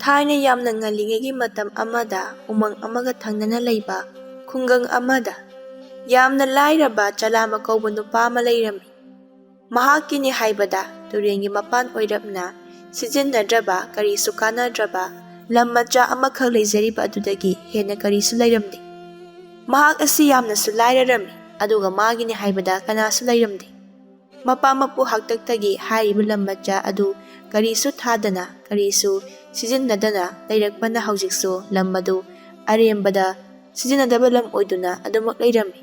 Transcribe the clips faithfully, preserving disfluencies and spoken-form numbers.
ꯊꯥꯏꯅ ꯌꯥꯝꯅ ꯉꯜꯂꯤꯉꯩꯒꯤ ꯃꯇꯝ ꯑꯃꯗ ꯎꯃꯪ ꯑꯃꯒ ꯊꯪꯅꯅ ꯂꯩꯕ ꯈꯨꯡꯒꯪ ꯑꯃꯗ ꯌꯥꯝꯅ ꯂꯥꯏꯔꯕ ꯆꯂꯥꯝꯕ ꯀꯧꯕ ꯅꯨꯄꯥ ꯑꯃ ꯂꯩꯔꯝꯃꯤ꯫ ꯃꯍꯥꯛꯀꯤꯅꯤ ꯍꯥꯏꯕꯗ ꯇꯨꯔꯦꯟꯒꯤ ꯃꯄꯥꯟ ꯑꯣꯏꯔꯞꯅ ꯁꯤꯖꯤꯟꯅꯗ꯭ꯔꯕ, ꯀꯔꯤꯁꯨ ꯀꯥꯟꯅꯗ꯭ꯔꯕ ꯂꯝ ꯃꯆꯥ ꯑꯃꯈꯛ ꯂꯩꯖꯔꯤꯕ ꯑꯗꯨꯗꯒꯤ ꯍꯦꯟꯅ ꯀꯔꯤꯁꯨ ꯂꯩꯔꯝꯗꯦ꯫ ꯃꯍꯥꯛ ꯑꯁꯤ ꯌꯥꯝꯅꯁꯨ ꯂꯥꯏꯔꯔꯝꯃꯤ, ꯑꯗꯨꯒ ꯃꯥꯒꯤꯅꯤ ꯍꯥꯏꯕꯗ ꯀꯅꯥꯁꯨ ꯂꯩꯔꯝꯗꯦ꯫ ꯃꯄꯥ ꯃꯄꯨ ꯍꯥꯛꯇꯛꯇꯒꯤ ꯍꯥꯏꯔꯤꯕ ꯂꯝ ꯃꯆꯥ ꯑꯗꯨ ꯀꯔꯤꯁꯨ ꯊꯥꯗꯅ, ꯀꯔꯤꯁꯨ ꯁꯤꯖꯤꯟꯅꯗꯅ ꯂꯩꯔꯛꯄꯅ ꯍꯧꯖꯤꯛꯁꯨ ꯂꯝ ꯑꯗꯨ ꯑꯔꯦꯝꯕꯗ ꯁꯤꯖꯤꯟꯅꯗꯕ ꯂꯝ ꯑꯣꯏꯗꯨꯅ ꯑꯗꯨꯃꯛ ꯂꯩꯔꯝꯃꯤ꯫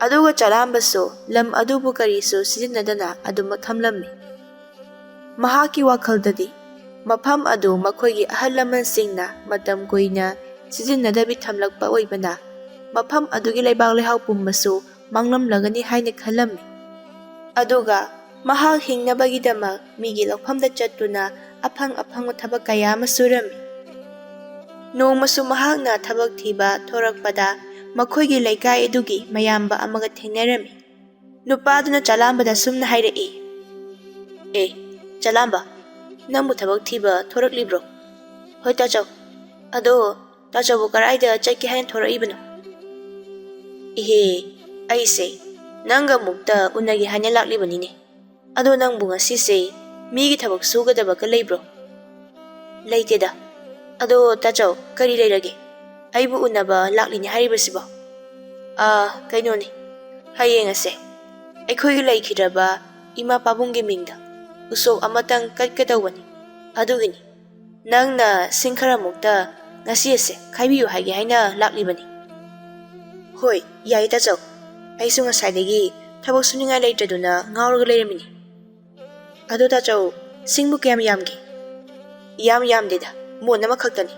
ꯑꯗꯨꯒ ꯆꯂꯥꯝꯕꯁꯨ ꯂꯝ ꯑꯗꯨꯕꯨ ꯀꯔꯤꯁꯨ ꯁꯤꯖꯤꯟꯅꯗꯅ ꯑꯗꯨꯃꯛ ꯊꯝꯂꯝꯃꯤ꯫ ꯃꯍꯥꯛꯀꯤ ꯋꯥꯈꯜꯗꯗꯤ ꯃꯐꯝ ꯑꯗꯨ ꯃꯈꯣꯏꯒꯤ ꯑꯍꯜ ꯂꯃꯟꯁꯤꯡꯅ ꯃꯇꯝ ꯀꯨꯏꯅ ꯁꯤꯖꯤꯟꯅꯗꯕꯤ ꯊꯝꯂꯛꯄ ꯑꯣꯏꯕꯅ, ꯃꯐꯝ ꯑꯗꯨꯒꯤ ꯂꯩꯕꯥꯛ ꯂꯩꯍꯥꯎ ꯄꯨꯝꯕꯁꯨ ꯃꯥꯡꯂꯝꯂꯒꯅꯤ ꯍꯥꯏꯅ ꯈꯜꯂꯝꯃꯤ꯫ ꯑꯗꯨꯒ ꯃꯍꯥꯛ ꯍꯤꯡꯅꯕꯒꯤꯗꯃꯛ ꯃꯤꯒꯤ ꯂꯧꯐꯝꯗ ꯆꯠꯇꯨꯅ ꯑꯐꯪ ꯑꯐꯪꯕ ꯊꯕꯛ ꯀꯌꯥ ꯑꯃ ꯁꯨꯔꯝꯃꯤ꯫ ꯅꯣꯡꯃꯁꯨ ꯃꯍꯥꯛꯅ ꯊꯕꯛ ꯊꯤꯕ ꯊꯣꯔꯛꯄꯗ ꯃꯈꯣꯏꯒꯤ ꯂꯩꯀꯥꯏ ꯑꯗꯨꯒꯤ ꯃꯌꯥꯝꯕ ꯑꯃꯒ ꯊꯦꯡꯅꯔꯝꯃꯤ꯫ ꯅꯨꯄꯥꯗꯨꯅ ꯆꯂꯥꯝꯕꯗ ꯁꯨꯝꯅ ꯍꯥꯏꯔꯛꯏ, "ꯑꯦ, ꯆꯂꯥꯝꯕ, ꯅꯪꯕꯨ ꯊꯕꯛ ꯊꯤꯕ ꯊꯣꯔꯛꯂꯤꯕ꯭ꯔꯣ?" "ꯍꯣꯏ ꯇꯥꯆꯧ꯫ ꯑꯗꯣ ꯇꯥꯆꯧꯕꯨ ꯀꯔꯥꯏꯗ ꯆꯠꯀꯦ ꯍꯥꯏꯅ ꯊꯣꯔꯛꯏꯕꯅꯣ?" "ꯏꯍꯦ, ꯑꯩꯁꯦ ꯅꯪꯒ ꯑꯃꯨꯛꯇ ꯎꯅꯒꯦ ꯍꯥꯏꯅ ꯂꯥꯛꯂꯤꯕꯅꯤꯅꯦ꯫ ꯑꯗꯣ ꯅꯪꯕꯨ ꯉꯁꯤꯁꯦ ꯃꯤꯒꯤ ꯊꯕꯛ ꯁꯨꯒꯗꯕꯒ ꯂꯩꯕ꯭ꯔꯣ?" "ꯂꯩꯇꯦꯗ꯫ ꯑꯗꯣ ꯇꯥꯆꯧ, ꯀꯔꯤ ꯂꯩꯔꯒꯦ? ꯑꯩꯕꯨ ꯎꯅꯕ ꯂꯥꯛꯂꯤꯅꯦ ꯍꯥꯏꯔꯤꯕꯁꯤꯕꯣ?" "ꯑꯥ, ꯀꯩꯅꯣꯅꯦ, ꯍꯌꯦꯡ ꯑꯁꯦ ꯑꯩꯈꯣꯏꯒꯤ ꯂꯩꯈꯤꯗ꯭ꯔꯕ ꯏꯃꯥ ꯄꯥꯕꯨꯡꯒꯤ ꯃꯤꯡꯗ ꯎꯁꯣꯞ ꯑꯃꯇꯪ ꯀꯠꯀꯗꯧꯕꯅꯤ꯫ ꯑꯗꯨꯒꯤꯅꯤ꯫ ꯅꯪꯅ ꯁꯤꯡ ꯈꯔꯃꯨꯛꯇ ꯉꯁꯤ ꯑꯁꯦ ꯈꯥꯏꯕꯤꯌꯨ ꯍꯥꯏꯒꯦ ꯍꯥꯏꯅ ꯂꯥꯛꯂꯤꯕꯅꯤ꯫" "ꯍꯣꯏ, ꯌꯥꯏ ꯇꯥꯆꯧ꯫ ꯑꯩꯁꯨ ꯉꯁꯥꯏꯗꯒꯤ ꯊꯕꯛ ꯁꯨꯅꯤꯡꯉꯥꯏ ꯂꯩꯇ꯭ꯔꯗꯨꯅ ꯉꯥꯎꯔꯒ ꯂꯩꯔꯝꯃꯤꯅꯤ꯫ ꯑꯗꯣ ꯇꯥꯆꯧ, ꯁꯤꯡꯕꯨ ꯀꯌꯥꯝ ꯌꯥꯝꯒꯦ?" "ꯌꯥꯝ ꯌꯥꯝꯗꯦꯗ, ꯃꯣꯟ ꯑꯃꯈꯛꯇꯅꯤ꯫"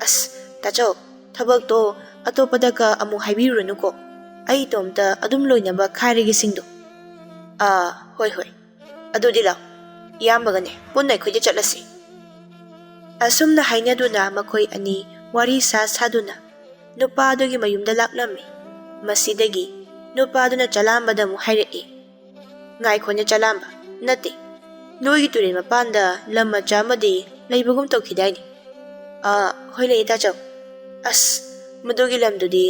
"ꯑꯁ, ꯇꯥꯆꯧ, ꯊꯕꯛꯇꯣ ꯑꯇꯣꯞꯄꯗꯒ ꯑꯃꯨꯛ ꯍꯥꯏꯕꯤꯔꯨꯔꯅꯨꯀꯣ꯫ ꯑꯩ ꯏꯇꯣꯝꯇ ꯑꯗꯨꯝ ꯂꯣꯏꯅꯕ ꯈꯥꯏꯔꯒꯦ ꯁꯤꯡꯗꯣ꯫" "ꯑꯥ, ꯍꯣꯏ, ꯍꯣꯏ꯫ ꯑꯗꯨꯗꯤ ꯂꯥꯛ, ꯏꯌꯥꯝꯕꯒꯅꯦ ꯄꯨꯟꯅ ꯑꯩꯈꯣꯏꯗ ꯆꯠꯂꯁꯤ꯫" ꯑꯁꯨꯝꯅ ꯍꯥꯏꯅꯗꯨꯅ ꯃꯈꯣꯏ ꯑꯅꯤ ꯋꯥꯔꯤ ꯁꯥ ꯁꯥꯗꯨꯅ ꯅꯨꯄꯥ ꯑꯗꯨꯒꯤ ꯃꯌꯨꯝꯗ ꯂꯥꯛꯂꯝꯃꯤ꯫ ꯃꯁꯤꯗꯒꯤ ꯅꯨꯄꯥꯗꯨꯅ ꯆꯂꯥꯝꯕꯗ ꯑꯃꯨꯛ ꯍꯥꯏꯔꯛꯏ, "ꯉꯥꯏꯈꯣꯅꯦ ꯆꯂꯥꯝꯕ, ꯅꯠꯇꯦ, ꯅꯣꯏꯒꯤ ꯇꯨꯔꯦꯜ ꯃꯄꯥꯟꯗ ꯂꯝ ꯃꯆꯥ ꯑꯃꯗꯤ ꯂꯩꯕꯒꯨꯝ ꯇꯧꯈꯤꯗꯥꯏꯅꯦ? ꯑꯥ, ꯍꯣꯏ, ꯂꯩꯌꯦ, ꯇꯥꯆꯧ꯫ ꯑꯁ, ꯃꯗꯨꯒꯤ ꯂꯝꯗꯨꯗꯤ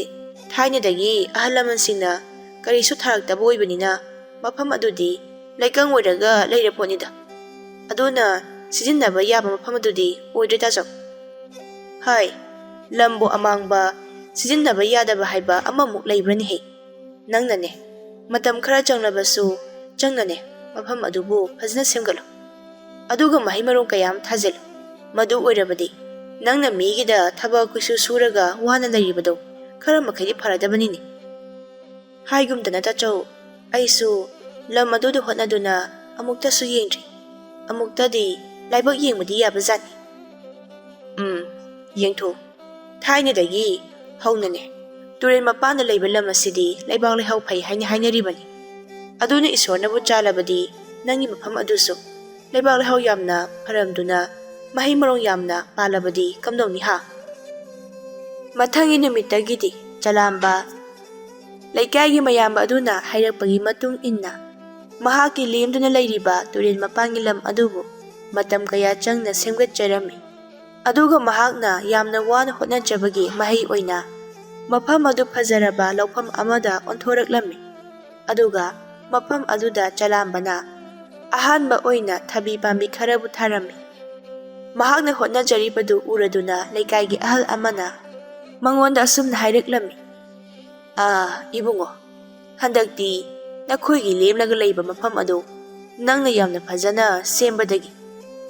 ꯊꯥꯏꯅꯗꯒꯤ ꯑꯍꯜ ꯂꯃꯟꯁꯤꯡꯅ ꯀꯔꯤꯁꯨ ꯊꯥꯔꯛꯇꯕ ꯑꯣꯏꯕꯅꯤꯅ ꯃꯐꯝ ꯑꯗꯨꯗꯤ ꯂꯩꯀꯪ ꯑꯣꯏꯔꯒ ꯂꯩꯔ ꯄꯣꯠꯅꯤꯗ꯫ ꯑꯗꯨꯅ ꯁꯤꯖꯤꯟꯅꯕ ꯌꯥꯕ ꯃꯐꯝ ꯑꯗꯨꯗꯤ ꯑꯣꯏꯗ꯭ꯔꯦ, ꯇꯥꯆꯧ꯫ ꯍꯥꯏ, ꯂꯝꯕꯨ ꯑꯃꯥꯡꯕ, ꯁꯤꯖꯤꯟꯅꯕ ꯌꯥꯗꯕ ꯍꯥꯏꯕ ꯑꯃꯃꯨꯛ ꯂꯩꯕ꯭ꯔꯅꯦꯍꯦ? ꯅꯪꯅꯅꯦ, ꯃꯇꯝ ꯈꯔ ꯆꯪꯂꯕꯁꯨ ꯆꯪꯅꯅꯦ, ꯃꯐꯝ ꯑꯗꯨꯕꯨ ꯐꯖꯅ ꯁꯦꯝꯒꯠꯂꯨ꯫ ꯑꯗꯨꯒ ꯃꯍꯩ ꯃꯔꯣꯡ ꯀꯌꯥ ꯑꯃ ꯊꯥꯖꯤꯜꯂꯨ꯫ ꯃꯗꯨ ꯑꯣꯏꯔꯕꯗꯤ ꯅꯪꯅ ꯃꯤꯒꯤꯗ ꯊꯕꯛ ꯀꯨꯏꯁꯨ ꯁꯨꯔꯒ ꯋꯥꯅ ꯂꯩꯔꯤꯕꯗꯣ ꯈꯔ ꯃꯈꯩꯗꯤ ꯐꯔꯗꯕꯅꯤꯅꯦ꯫ ꯍꯥꯏꯒꯨꯝꯗꯅ, ꯇꯥꯆꯧ, ꯑꯩꯁꯨ ꯂꯝ ꯑꯗꯨꯗ ꯍꯣꯠꯅꯗꯨꯅ ꯑꯃꯨꯛꯇꯁꯨ ꯌꯦꯡꯗ꯭ꯔꯤ꯫ ꯑꯃꯨꯛꯇꯗꯤ ꯂꯥꯏꯕꯛ ꯌꯦꯡꯕꯗꯤ ꯌꯥꯕꯖꯥꯠꯅꯤ꯫ ꯎꯝ, ꯌꯦꯡꯊꯣꯛꯎ꯫ ꯊꯥꯏꯅꯗꯒꯤ ꯍꯧꯅꯅꯦ, ꯇꯨꯔꯦꯜ ꯃꯄꯥꯟꯗ ꯂꯩꯕ ꯂꯝ ꯑꯁꯤꯗꯤ ꯂꯩꯕꯥꯛ ꯂꯩꯍꯥꯎ ꯐꯩ ꯍꯥꯏꯅ ꯍꯥꯏꯅꯔꯤꯕꯅꯤ꯫ ꯑꯗꯨꯅ ꯏꯁꯣꯔꯅꯕꯨ ꯆꯥꯜꯂꯕꯗꯤ ꯅꯪꯒꯤ ꯃꯐꯝ ꯑꯗꯨꯁꯨ ꯂꯩꯕꯥꯛ ꯂꯩꯍꯥꯎ ꯌꯥꯝꯅ ꯐꯔꯝꯗꯨꯅ ꯃꯍꯩ ꯃꯔꯣꯡ ꯌꯥꯝꯅ ꯄꯥꯜꯂꯕꯗꯤ ꯀꯝꯗꯧꯅꯤ ꯍꯥ? ꯃꯊꯪꯒꯤ ꯅꯨꯃꯤꯠꯇꯒꯤꯗꯤ ꯆꯂꯥꯝꯕ ꯂꯩꯀꯥꯏꯒꯤ ꯃꯌꯥꯝꯕ ꯑꯗꯨꯅ ꯍꯥꯏꯔꯛꯄꯒꯤ ꯃꯇꯨꯡ ꯏꯟꯅ ꯃꯍꯥꯛꯀꯤ ꯂꯦꯝꯗꯨꯅ ꯂꯩꯔꯤꯕ ꯇꯨꯔꯦꯜ ꯃꯄꯥꯟꯒꯤ ꯂꯝ ꯑꯗꯨꯕꯨ ꯃꯇꯝ ꯀꯌꯥ ꯆꯪꯅ ꯁꯦꯝꯒꯠꯆꯔꯝꯃꯤ꯫ ꯑꯗꯨꯒ ꯃꯍꯥꯛꯅ ꯌꯥꯝꯅ ꯋꯥꯅ ꯍꯣꯠꯅꯖꯕꯒꯤ ꯃꯍꯩ ꯑꯣꯏꯅ ꯃꯐꯝ ꯑꯗꯨ ꯐꯖꯔꯕ ꯂꯧꯐꯝ ꯑꯃꯗ ꯑꯣꯟꯊꯣꯔꯛꯂꯝꯃꯤ꯫ ꯑꯗꯨꯒ ꯃꯐꯝ ꯑꯗꯨꯗ ꯆꯂꯥꯝꯕꯅ ꯑꯍꯥꯟꯕ ꯑꯣꯏꯅ ꯊꯕꯤ ꯄꯥꯝꯕꯤ ꯈꯔꯕꯨ ꯊꯥꯔꯝꯃꯤ꯫ ꯃꯍꯥꯛꯅ ꯍꯣꯠꯅꯖꯔꯤꯕꯗꯨ ꯎꯔꯗꯨꯅ ꯂꯩꯀꯥꯏꯒꯤ ꯑꯍꯜ ꯑꯃꯅ ꯃꯉꯣꯟꯗ ꯑꯁꯨꯝꯅ ꯍꯥꯏꯔꯛꯂꯝꯃꯤ, "ꯑꯥ, ꯏꯕꯨꯡꯉꯣ, ꯍꯟꯗꯛꯇꯤ ꯅꯈꯣꯏꯒꯤ ꯂꯦꯝꯂꯒ ꯂꯩꯕ ꯃꯐꯝ ꯑꯗꯨ ꯅꯪꯅ ꯌꯥꯝꯅ ꯐꯖꯅ ꯁꯦꯝꯕꯗꯒꯤ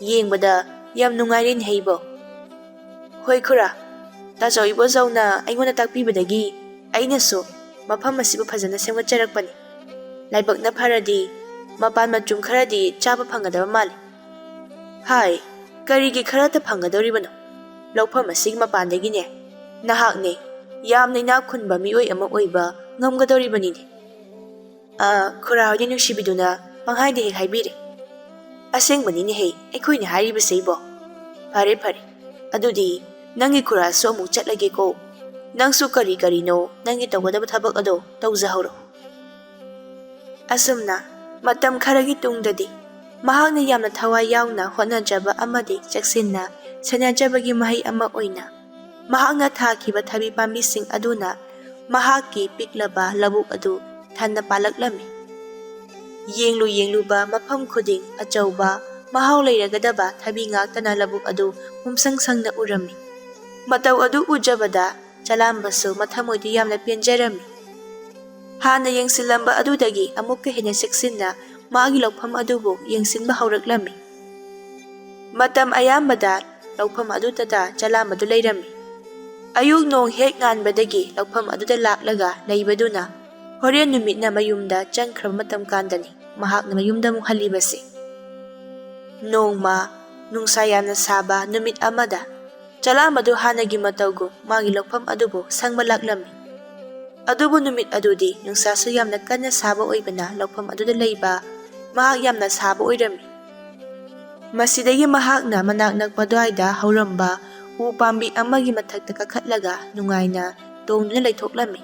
ꯌꯦꯡꯕꯗ ꯌꯥꯝ ꯅꯨꯡꯉꯥꯏꯔꯦꯅꯦꯍꯦ ꯏꯕꯣ꯫" "ꯍꯣꯏ ꯈꯨꯔꯥ, ꯇꯥꯆꯧ ꯏꯕꯣꯆꯧꯅ ꯑꯩꯉꯣꯟꯗ ꯇꯥꯛꯄꯤꯕꯗꯒꯤ ꯑꯩꯅꯁꯨ ꯃꯐꯝ ꯑꯁꯤꯕꯨ ꯐꯖꯅ ꯁꯦꯝꯒꯠꯆꯔꯛꯄꯅꯤ꯫ ꯂꯥꯏꯕꯛꯅ ꯐꯔꯗꯤ ꯃꯄꯥꯟ ꯃꯆꯨꯝ ꯈꯔꯗꯤ ꯆꯥꯕ ꯐꯪꯒꯗꯕ ꯃꯥꯜꯂꯤ꯫" "ꯍꯥꯏ, ꯀꯔꯤꯒꯤ ꯈꯔꯇ ꯐꯪꯒꯗꯧꯔꯤꯕꯅꯣ? ꯂꯧꯐꯝ ꯑꯁꯤꯒꯤ ꯃꯄꯥꯟꯗꯒꯤꯅꯦ ꯅꯍꯥꯛꯅꯦ ꯌꯥꯝꯅ ꯏꯅꯥꯛ ꯈꯨꯟꯕ ꯃꯤꯑꯣꯏ ꯑꯃ ꯑꯣꯏꯕ ꯉꯝꯒꯗꯧꯔꯤꯕꯅꯤꯅꯦ꯫" "ꯑ, ꯈꯨꯔꯥ ꯍꯣꯏꯗꯤ ꯅꯨꯡꯁꯤꯕꯤꯗꯨꯅ ꯄꯪꯍꯥꯏꯗ ꯍꯦꯛ ꯍꯥꯏꯕꯤꯔꯦ꯫" "ꯑꯁꯦꯡꯕꯅꯤꯅꯦꯍꯦ, ꯑꯩꯈꯣꯏꯅ ꯍꯥꯏꯔꯤꯕꯁꯦ ꯏꯕꯣ꯫" "ꯐꯔꯦ, ꯐꯔꯦ, ꯑꯗꯨꯗꯤ ꯅꯪꯒꯤ ꯈꯨꯔꯥꯁꯨ ꯑꯃꯨꯛ ꯆꯠꯂꯒꯦꯀꯣ꯫ ꯅꯪꯁꯨ ꯀꯔꯤ ꯀꯔꯤꯅꯣ ꯅꯪꯒꯤ ꯇꯧꯒꯗꯕ ꯊꯕꯛ ꯑꯗꯣ ꯇꯧꯖꯍꯧꯔꯣ꯫" ꯑꯁꯨꯝꯅ ꯃꯇꯝ ꯈꯔꯒꯤ ꯇꯨꯡꯗꯗꯤ ꯃꯍꯥꯛꯅ ꯌꯥꯝꯅ ꯊꯋꯥꯏ ꯌꯥꯎꯅ ꯍꯣꯠꯅꯖꯕ ꯑꯃꯗꯤ ꯆꯦꯛꯁꯤꯟꯅ ꯁꯦꯟꯅꯖꯕꯒꯤ ꯃꯍꯩ ꯑꯃ ꯑꯣꯏꯅ, ꯃꯍꯥꯛꯅ ꯊꯥꯈꯤꯕ ꯊꯕꯤ ꯄꯥꯝꯕꯤꯁꯤꯡ ꯑꯗꯨꯅ ꯃꯍꯥꯛꯀꯤ ꯄꯤꯛꯂꯕ ꯂꯧꯕꯨꯛ ꯑꯗꯨ ꯊꯟꯅ ꯄꯥꯜꯂꯛꯂꯝꯃꯤ꯫ ꯌꯦꯡꯂꯨ ꯌꯦꯡꯂꯨꯕ ꯃꯐꯝ ꯈꯨꯗꯤꯡ ꯑꯆꯧꯕ, ꯃꯍꯥꯎ ꯂꯩꯔꯒꯗꯕ ꯊꯕꯤ ꯉꯥꯛꯇꯅ ꯂꯧꯕꯨꯛ ꯑꯗꯨ ꯄꯨꯝꯁꯪ ꯁꯪꯅ ꯎꯔꯝꯃꯤ꯫ ꯃꯇꯧ ꯑꯗꯨ ꯎꯖꯕꯗ ꯆꯂꯥꯝꯕꯁꯨ ꯃꯊꯃꯣꯏꯗ ꯌꯥꯝꯅ ꯄꯦꯟꯖꯔꯝꯃꯤ꯫ ꯍꯥꯟꯅ ꯌꯦꯡꯁꯤꯜꯂꯝꯕ ꯑꯗꯨꯗꯒꯤ ꯑꯃꯨꯛꯀ ꯍꯦꯟꯅ ꯆꯦꯛꯁꯤꯟꯅ ꯃꯥꯒꯤ ꯂꯧꯐꯝ ꯑꯗꯨꯕꯨ ꯌꯦꯡꯁꯤꯟꯕ ꯍꯧꯔꯛꯂꯝꯃꯤ꯫ ꯃꯇꯝ ꯑꯌꯥꯝꯕꯗ ꯂꯧꯐꯝ ꯑꯗꯨꯗꯇ ꯆꯂꯥꯝꯕꯗꯨ ꯂꯩꯔꯝꯃꯤ꯫ ꯑꯌꯨꯛ ꯅꯣꯡ ꯍꯦꯛ ꯉꯥꯟꯕꯗꯒꯤ ꯂꯧꯐꯝ ꯑꯗꯨꯗ ꯂꯥꯛꯂꯒ ꯂꯩꯕꯗꯨꯅ ꯍꯣꯔꯦꯟ ꯅꯨꯃꯤꯠꯅ ꯃꯌꯨꯝꯗ ꯆꯪꯈ꯭ꯔꯕ ꯃꯇꯝ ꯀꯥꯟꯗꯅꯤ ꯃꯍꯥꯛꯅ ꯃꯌꯨꯝꯗ ꯑꯃꯨꯛ ꯍꯜꯂꯤꯕꯁꯤ꯫ ꯅꯣꯡꯃ ꯅꯨꯡꯁꯥ ꯌꯥꯝꯅ ꯁꯥꯕ ꯅꯨꯃꯤꯠ ꯑꯃꯗ ꯆꯂꯥꯝꯕꯗꯨ ꯍꯥꯟꯅꯒꯤ ꯃꯇꯧꯒꯨꯝ ꯃꯥꯒꯤ ꯂꯧꯐꯝ ꯑꯗꯨꯕꯨ ꯁꯪꯕ ꯂꯥꯛꯂꯝꯃꯤ꯫ ꯑꯗꯨꯕꯨ ꯅꯨꯃꯤꯠ ꯑꯗꯨꯗꯤ ꯅꯨꯡꯁꯥꯁꯨ ꯌꯥꯝꯅ ꯀꯟꯅ ꯁꯥꯕ ꯑꯣꯏꯕꯅ ꯂꯧꯐꯝ ꯑꯗꯨꯗ ꯂꯩꯕ ꯃꯍꯥꯛ ꯌꯥꯝꯅ ꯁꯥꯕ ꯑꯣꯏꯔꯝꯃꯤ꯫ ꯃꯁꯤꯗꯒꯤ ꯃꯍꯥꯛꯅ ꯃꯅꯥꯛ ꯅꯛꯄ ꯑꯗꯨꯋꯥꯏꯗ ꯍꯧꯔꯝꯕ ꯎ ꯄꯥꯝꯕꯤ ꯑꯃꯒꯤ ꯃꯊꯛꯇ ꯀꯥꯈꯠꯂꯒ ꯅꯨꯡꯉꯥꯏꯅ ꯇꯣꯡꯗꯨꯅ ꯂꯩꯊꯣꯛꯂꯝꯃꯤ꯫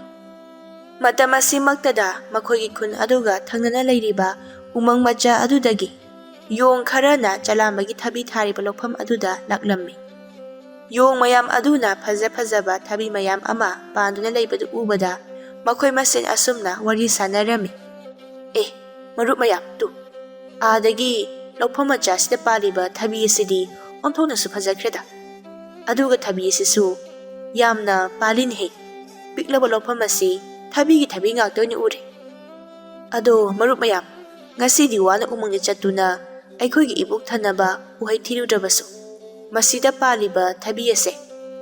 ꯃꯇꯝ ꯑꯁꯤꯃꯛꯇꯗ ꯃꯈꯣꯏꯒꯤ ꯈꯨꯟ ꯑꯗꯨꯒ ꯊꯪꯅꯅ ꯂꯩꯔꯤꯕ ꯎꯃꯪ ꯃꯆꯥ ꯑꯗꯨꯗꯒꯤ ꯌꯣꯡ ꯈꯔꯅ ꯆꯂꯥꯝꯕꯒꯤ ꯊꯕꯤ ꯊꯥꯔꯤꯕ ꯂꯧꯐꯝ ꯑꯗꯨꯗ ꯂꯥꯛꯂꯝꯃꯤ꯫ ꯌꯣꯡ ꯃꯌꯥꯝ ꯑꯗꯨꯅ ꯐꯖ ꯐꯖꯕ ꯊꯕꯤ ꯃꯌꯥꯝ ꯑꯃ ꯄꯥꯟꯗꯨꯅ ꯂꯩꯕꯗꯨ ꯎꯕꯗ ꯃꯈꯣꯏ ꯃꯁꯦꯟ ꯑꯁꯨꯝꯅ ꯋꯥꯔꯤ ꯁꯥꯟꯅꯔꯝꯃꯤ, "ꯑꯦ, ꯃꯔꯨꯞ ꯃꯌꯥꯝ, ꯇꯨ, ꯑꯥꯗꯒꯤ ꯂꯧꯐꯝ ꯃꯆꯥ ꯑꯁꯤꯗ ꯄꯥꯜꯂꯤꯕ ꯊꯕꯤ ꯑꯁꯤꯗꯤ ꯑꯣꯟꯊꯣꯛꯅꯁꯨ ꯐꯖꯈ꯭ꯔꯦꯗ꯫ ꯑꯗꯨꯒ ꯊꯕꯤ ꯑꯁꯤꯁꯨ ꯌꯥꯝꯅ ꯄꯥꯜꯂꯤꯅꯦꯍꯦ꯫ ꯄꯤꯛꯂꯕ ꯂꯧꯐꯝ ꯑꯁꯤ ꯊꯕꯤꯒꯤ ꯊꯕꯤ ꯉꯥꯛꯇ ꯑꯣꯏꯅ ꯎꯔꯦ꯫ ꯑꯗꯣ ꯃꯔꯨꯞ ꯃꯌꯥꯝ, ꯉꯁꯤꯗꯤ ꯋꯥꯅ ꯎꯃꯪꯗ ꯆꯠꯇꯨꯅ ꯑꯩꯈꯣꯏꯒꯤ ꯏꯕꯨꯛ ꯊꯟꯅꯕ ꯎꯍꯩ ꯊꯤꯔꯨꯗ꯭ꯔꯕꯁꯨ, ꯃꯁꯤꯗ ꯄꯥꯜꯂꯤꯕ ꯊꯕꯤ ꯑꯁꯦ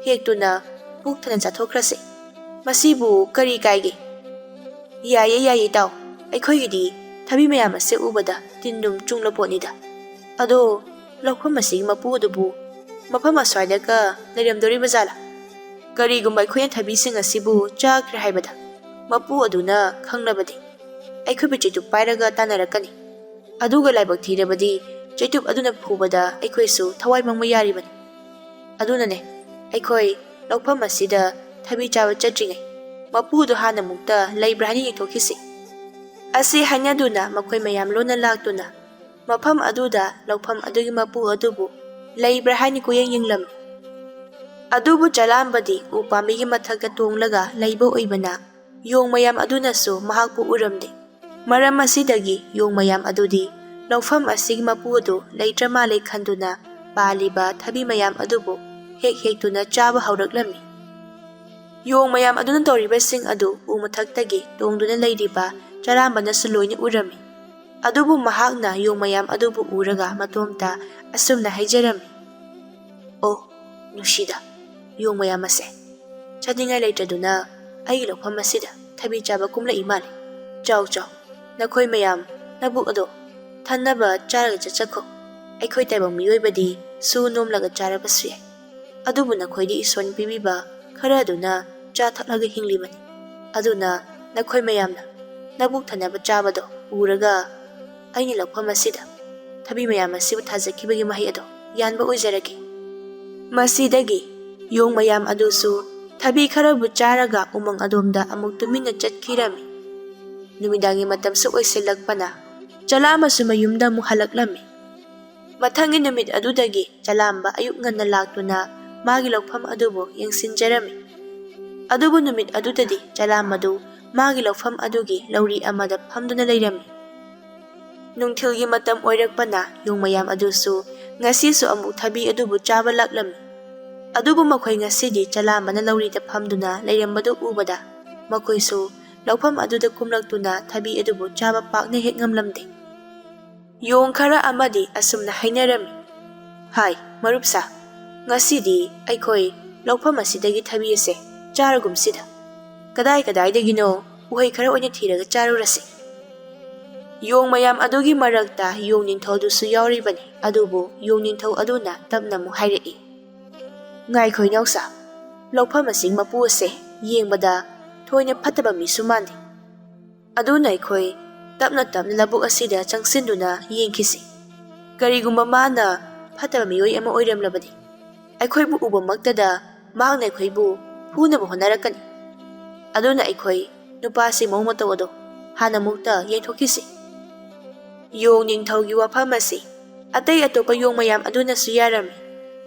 ꯍꯦꯛꯇꯨꯅ ꯄꯨꯛ ꯊꯟꯅ ꯆꯥꯊꯣꯛꯈ꯭ꯔꯁꯦ꯫ ꯃꯁꯤꯕꯨ ꯀꯔꯤ ꯀꯥꯏꯒꯦ?" "ꯌꯥꯏꯌꯦ, ꯌꯥꯏꯌꯦ, ꯏꯇꯥꯎ꯫ ꯑꯩꯈꯣꯏꯒꯤꯗꯤ ꯊꯕꯤ ꯃꯌꯥꯝ ꯑꯁꯦ ꯎꯕꯗ ꯇꯤꯟꯗꯨꯝ ꯆꯨꯡꯂ ꯄꯣꯠꯅꯤꯗ꯫ ꯑꯗꯣ ꯂꯧꯐꯝ ꯑꯁꯤꯒꯤ ꯃꯄꯨ ꯑꯗꯨꯕꯨ ꯃꯐꯝ ꯑꯁ꯭ꯋꯥꯏꯗꯒ ꯂꯩꯔꯝꯗꯣꯔꯤꯕ ꯖꯥꯠꯂꯥ? ꯀꯔꯤꯒꯨꯝꯕ ꯑꯩꯈꯣꯏꯅ ꯊꯕꯤꯁꯤꯡ ꯑꯁꯤꯕꯨ ꯆꯥꯈ꯭ꯔꯦ ꯍꯥꯏꯕꯗ ꯃꯄꯨ ꯑꯗꯨꯅ ꯈꯪꯂꯕꯗꯤ ꯑꯩꯈꯣꯏꯕꯨ ꯆꯩꯇꯨꯞ ꯄꯥꯏꯔꯒ ꯇꯥꯟꯅꯔꯛꯀꯅꯤ꯫ ꯑꯗꯨꯒ ꯂꯥꯏꯕꯛ ꯊꯤꯔꯕꯗꯤ ꯆꯩꯇꯨꯞ ꯑꯗꯨꯅ ꯐꯨꯕꯗ ꯑꯩꯈꯣꯏꯁꯨ ꯊꯋꯥꯏ ꯃꯥꯡꯕ ꯌꯥꯔꯤꯕꯅꯤ꯫ ꯑꯗꯨꯅꯅꯦ, ꯑꯩꯈꯣꯏ ꯂꯧꯐꯝ ꯑꯁꯤꯗ ꯊꯕꯤ ꯆꯥꯕ ꯆꯠꯇ꯭ꯔꯤꯉꯩ ꯃꯄꯨꯗꯣ ꯍꯥꯟꯅ ꯑꯃꯨꯛꯇ ꯂꯩꯕ꯭ꯔꯥ ꯍꯥꯏꯅ ꯌꯦꯡꯊꯣꯛꯈꯤꯁꯤ꯫" ꯑꯁꯤ ꯍꯥꯏꯅꯗꯨꯅ ꯃꯈꯣꯏ ꯃꯌꯥꯝ ꯂꯣꯟꯅ ꯂꯥꯛꯇꯨꯅ ꯃꯐꯝ ꯑꯗꯨꯗ ꯂꯧꯐꯝ ꯑꯗꯨꯒꯤ ꯃꯄꯨ ꯑꯗꯨꯕꯨ ꯂꯩꯕ꯭ꯔꯥ ꯍꯥꯏꯅ ꯀꯣꯏꯌꯦꯡ ꯌꯦꯡꯂꯝꯃꯤ꯫ ꯑꯗꯨꯕꯨ ꯆꯂꯥꯝꯕꯗꯤ ꯎ ꯄꯥꯝꯕꯤꯒꯤ ꯃꯊꯛꯇ ꯇꯣꯡꯂꯒ ꯂꯩꯕ ꯑꯣꯏꯕꯅ, ꯌꯣꯡ ꯃꯌꯥꯝ ꯑꯗꯨꯅꯁꯨ ꯃꯍꯥꯛꯄꯨ ꯎꯔꯝꯗꯦ꯫ ꯃꯔꯝ ꯑꯁꯤꯗꯒꯤ ꯌꯣꯡ ꯃꯌꯥꯝ ꯑꯗꯨꯗꯤ ꯂꯧꯐꯝ ꯑꯁꯤꯒꯤ ꯃꯄꯨ ꯑꯗꯨ ꯂꯩꯇ꯭ꯔ ꯃꯥꯜꯂꯦ ꯈꯟꯗꯨꯅ, ꯄꯥꯜꯂꯤꯕ ꯊꯕꯤ ꯃꯌꯥꯝ ꯑꯗꯨꯕꯨ ꯍꯦꯛ ꯍꯦꯛꯇꯨꯅ ꯆꯥꯕ ꯍꯧꯔꯛꯂꯝꯃꯤ꯫ ꯌꯣꯡ ꯃꯌꯥꯝ ꯑꯗꯨꯅ ꯇꯧꯔꯤꯕꯁꯤꯡ ꯑꯗꯨ ꯎ ꯃꯊꯛꯇꯒꯤ ꯇꯣꯡꯗꯨꯅ ꯂꯩꯔꯤꯕ ꯆꯂꯥꯝꯕꯅꯁꯨ ꯂꯣꯏꯅ ꯎꯔꯝꯃꯤ꯫ ꯑꯗꯨꯕꯨ ꯃꯍꯥꯛꯅ ꯌꯣꯡ ꯃꯌꯥꯝ ꯑꯗꯨꯕꯨ ꯎꯔꯒ ꯃꯇꯣꯝꯇ ꯑꯁꯨꯝꯅ ꯍꯥꯏꯖꯔꯝꯃꯤ, "ꯑꯣ, ꯅꯨꯡꯁꯤꯗ, ꯌꯣꯡ ꯃꯌꯥꯝ ꯑꯁꯦ, ꯆꯥꯅꯤꯡꯉꯥꯏ ꯂꯩꯇ꯭ꯔꯗꯨꯅ ꯑꯩꯒꯤ ꯂꯧꯐꯝ ꯑꯁꯤꯗ ꯊꯕꯤ ꯆꯥꯕ ꯀꯨꯝꯂꯛꯏ ꯃꯥꯜꯂꯦ꯫ ꯆꯥꯎ, ꯆꯥꯎ, ꯅꯈꯣꯏ ꯃꯌꯥꯝ ꯅꯕꯨꯛ ꯑꯗꯣ ꯊꯟꯅꯕ ꯆꯥꯔꯒ ꯆꯠꯆꯈꯣ꯫ ꯑꯩꯈꯣꯏ ꯇꯥꯏꯕꯪ ꯃꯤꯑꯣꯏꯕꯗꯤ ꯁꯨ ꯅꯣꯝꯂꯒ ꯆꯥꯔꯕꯁꯨ ꯌꯥꯏ, ꯑꯗꯨꯕꯨ ꯅꯈꯣꯏꯗꯤ ꯏꯁꯣꯔꯅ ꯄꯤꯕꯤꯕ ꯈꯔ ꯑꯗꯨꯅ ꯆꯥ ꯊꯛꯂꯒ ꯍꯤꯡꯂꯤꯕꯅꯤ꯫ ꯑꯗꯨꯅ ꯅꯈꯣꯏ ꯃꯌꯥꯝꯅ ꯅꯕꯨꯛ ꯊꯟꯅꯕ ꯆꯥꯕꯗꯣ ꯎꯔꯒ ꯑꯩꯅ ꯂꯧꯐꯝ ꯑꯁꯤꯗ ꯊꯕꯤ ꯃꯌꯥꯝ ꯑꯁꯤꯕꯨ ꯊꯥꯖꯈꯤꯕꯒꯤ ꯃꯍꯩ ꯑꯗꯣ ꯌꯥꯟꯕ ꯑꯣꯏꯖꯔꯒꯦ꯫" ꯃꯁꯤꯗꯒꯤ ꯌꯣꯡ ꯃꯌꯥꯝ ꯑꯗꯨꯁꯨ ꯊꯕꯤ ꯈꯔꯕꯨ ꯆꯥꯔꯒ ꯎꯃꯪ ꯑꯗꯣꯝꯗ ꯑꯃꯨꯛ ꯇꯨꯃꯤꯟꯅ ꯆꯠꯈꯤꯔꯝꯃꯤ꯫ ꯅꯨꯃꯤꯗꯥꯡꯒꯤ ꯃꯇꯝꯁꯨ ꯑꯣꯏꯁꯤꯜꯂꯛꯄꯅ, ꯆꯂꯥꯝꯕꯁꯨ ꯃꯌꯨꯝꯗ ꯑꯃꯨꯛ ꯍꯜꯂꯛꯂꯝꯃꯤ꯫ ꯃꯊꯪꯒꯤ ꯅꯨꯃꯤꯠ ꯑꯗꯨꯗꯒꯤ ꯆꯂꯥꯝꯕ ꯑꯌꯨꯛ ꯉꯟꯅ ꯂꯥꯛꯇꯨꯅ ꯃꯥꯒꯤ ꯂꯧꯐꯝ ꯑꯗꯨꯕꯨ ꯌꯦꯡꯁꯤꯟꯖꯔꯝꯃꯤ꯫ ꯑꯗꯨꯕꯨ ꯅꯨꯃꯤꯠ ꯑꯗꯨꯗꯗꯤ ꯆꯂꯥꯝꯕꯗꯨ ꯃꯥꯒꯤ ꯂꯧꯐꯝ ꯑꯗꯨꯒꯤ ꯂꯧꯔꯤ ꯑꯃꯗ ꯐꯝꯗꯨꯅ ꯂꯩꯔꯝꯃꯤ꯫ ꯅꯨꯡꯊꯤꯜꯒꯤ ꯃꯇꯝ ꯑꯣꯏꯔꯛꯄꯅ ꯌꯣꯡ ꯃꯌꯥꯝ ꯑꯗꯨꯁꯨ ꯉꯁꯤꯁꯨ ꯑꯃꯨꯛ ꯊꯕꯤ ꯑꯗꯨꯕꯨ ꯆꯥꯕ ꯂꯥꯛꯂꯝꯃꯤ꯫ ꯑꯗꯨꯕꯨ ꯃꯈꯣꯏ ꯉꯁꯤꯗꯤ ꯆꯂꯥꯝꯕꯅ ꯂꯧꯔꯤꯗ ꯐꯝꯗꯨꯅ ꯂꯩꯔꯝꯕꯗꯨ ꯎꯕꯗ ꯃꯈꯣꯏꯁꯨ ꯂꯧꯐꯝ ꯑꯗꯨꯗ ꯀꯨꯝꯂꯛꯇꯨꯅ ꯊꯕꯤ ꯑꯗꯨꯕꯨ ꯆꯥꯕ ꯄꯥꯛꯅ ꯍꯦꯛ ꯉꯝꯂꯝꯗꯦ꯫ ꯌꯣꯡ ꯈꯔ ꯑꯃꯗꯤ ꯑꯁꯨꯝꯅ ꯍꯥꯏꯅꯔꯝꯃꯤ, "ꯍꯥꯏ, ꯃꯔꯨꯞꯁꯥ, ꯉꯁꯤꯗꯤ ꯑꯩꯈꯣꯏ ꯂꯧꯐꯝ ꯑꯁꯤꯗꯒꯤ ꯊꯕꯤ ꯑꯁꯦ ꯆꯥꯔꯒꯨꯝꯁꯤꯗ꯫ ꯀꯗꯥꯏ ꯀꯗꯥꯏꯗꯒꯤꯅꯣ ꯎꯍꯩ ꯈꯔ ꯑꯣꯏꯅ ꯊꯤꯔꯒ ꯆꯥꯔꯨꯔꯁꯤ꯫" ꯌꯣꯡ ꯃꯌꯥꯝ ꯑꯗꯨꯒꯤ ꯃꯔꯛꯇ ꯌꯣꯡ ꯅꯤꯡꯊꯧꯗꯨꯁꯨ ꯌꯥꯎꯔꯤꯕꯅꯤ꯫ ꯑꯗꯨꯕꯨ ꯌꯣꯡ ꯅꯤꯡꯊꯧ ꯑꯗꯨꯅ ꯇꯞꯅ ꯑꯃꯨꯛ ꯍꯥꯏꯔꯛꯏ, "ꯉꯥꯏꯈꯣ ꯏꯅꯥꯎꯁꯥ, ꯂꯧꯐꯝ ꯑꯁꯤꯒꯤ ꯃꯄꯨ ꯑꯁꯦ ꯌꯦꯡꯕꯗ ꯊꯣꯏꯅ ꯐꯠꯇꯕ ꯃꯤꯁꯨ ꯃꯥꯟꯗꯦ꯫ ꯑꯗꯨꯅ ꯑꯩꯈꯣꯏ ꯇꯞꯅ ꯇꯞꯅ ꯂꯧꯕꯨꯛ ꯑꯁꯤꯗ ꯆꯪꯁꯤꯟꯗꯨꯅ ꯌꯦꯡꯈꯤꯁꯤ꯫ ꯀꯔꯤꯒꯨꯝꯕ ꯃꯥꯅ ꯐꯠꯇꯕ ꯃꯤꯑꯣꯏ ꯑꯃ ꯑꯣꯏꯔꯝꯂꯕꯗꯤ, ꯑꯩꯈꯣꯏꯕꯨ ꯎꯕꯃꯛꯇꯗ ꯃꯍꯥꯛꯅ ꯑꯩꯈꯣꯏꯕꯨ ꯐꯨꯅꯕ ꯍꯣꯠꯅꯔꯛꯀꯅꯤ꯫ ꯑꯗꯨꯅ ꯑꯩꯈꯣꯏ ꯅꯨꯄꯥꯁꯤ ꯃꯑꯣꯡ ꯃꯇꯧ ꯑꯗꯣ ꯍꯥꯟꯅ ꯑꯃꯨꯛꯇ ꯌꯦꯡꯊꯣꯛꯈꯤꯁꯤ꯫" ꯌꯣꯡ ꯅꯤꯡꯊꯧꯒꯤ ꯋꯥꯐꯝ ꯑꯁꯤ ꯑꯇꯩ ꯑꯇꯣꯞꯄ ꯌꯣꯡ ꯃꯌꯥꯝ ꯑꯗꯨꯅꯁꯨ ꯌꯥꯔꯝꯃꯤ꯫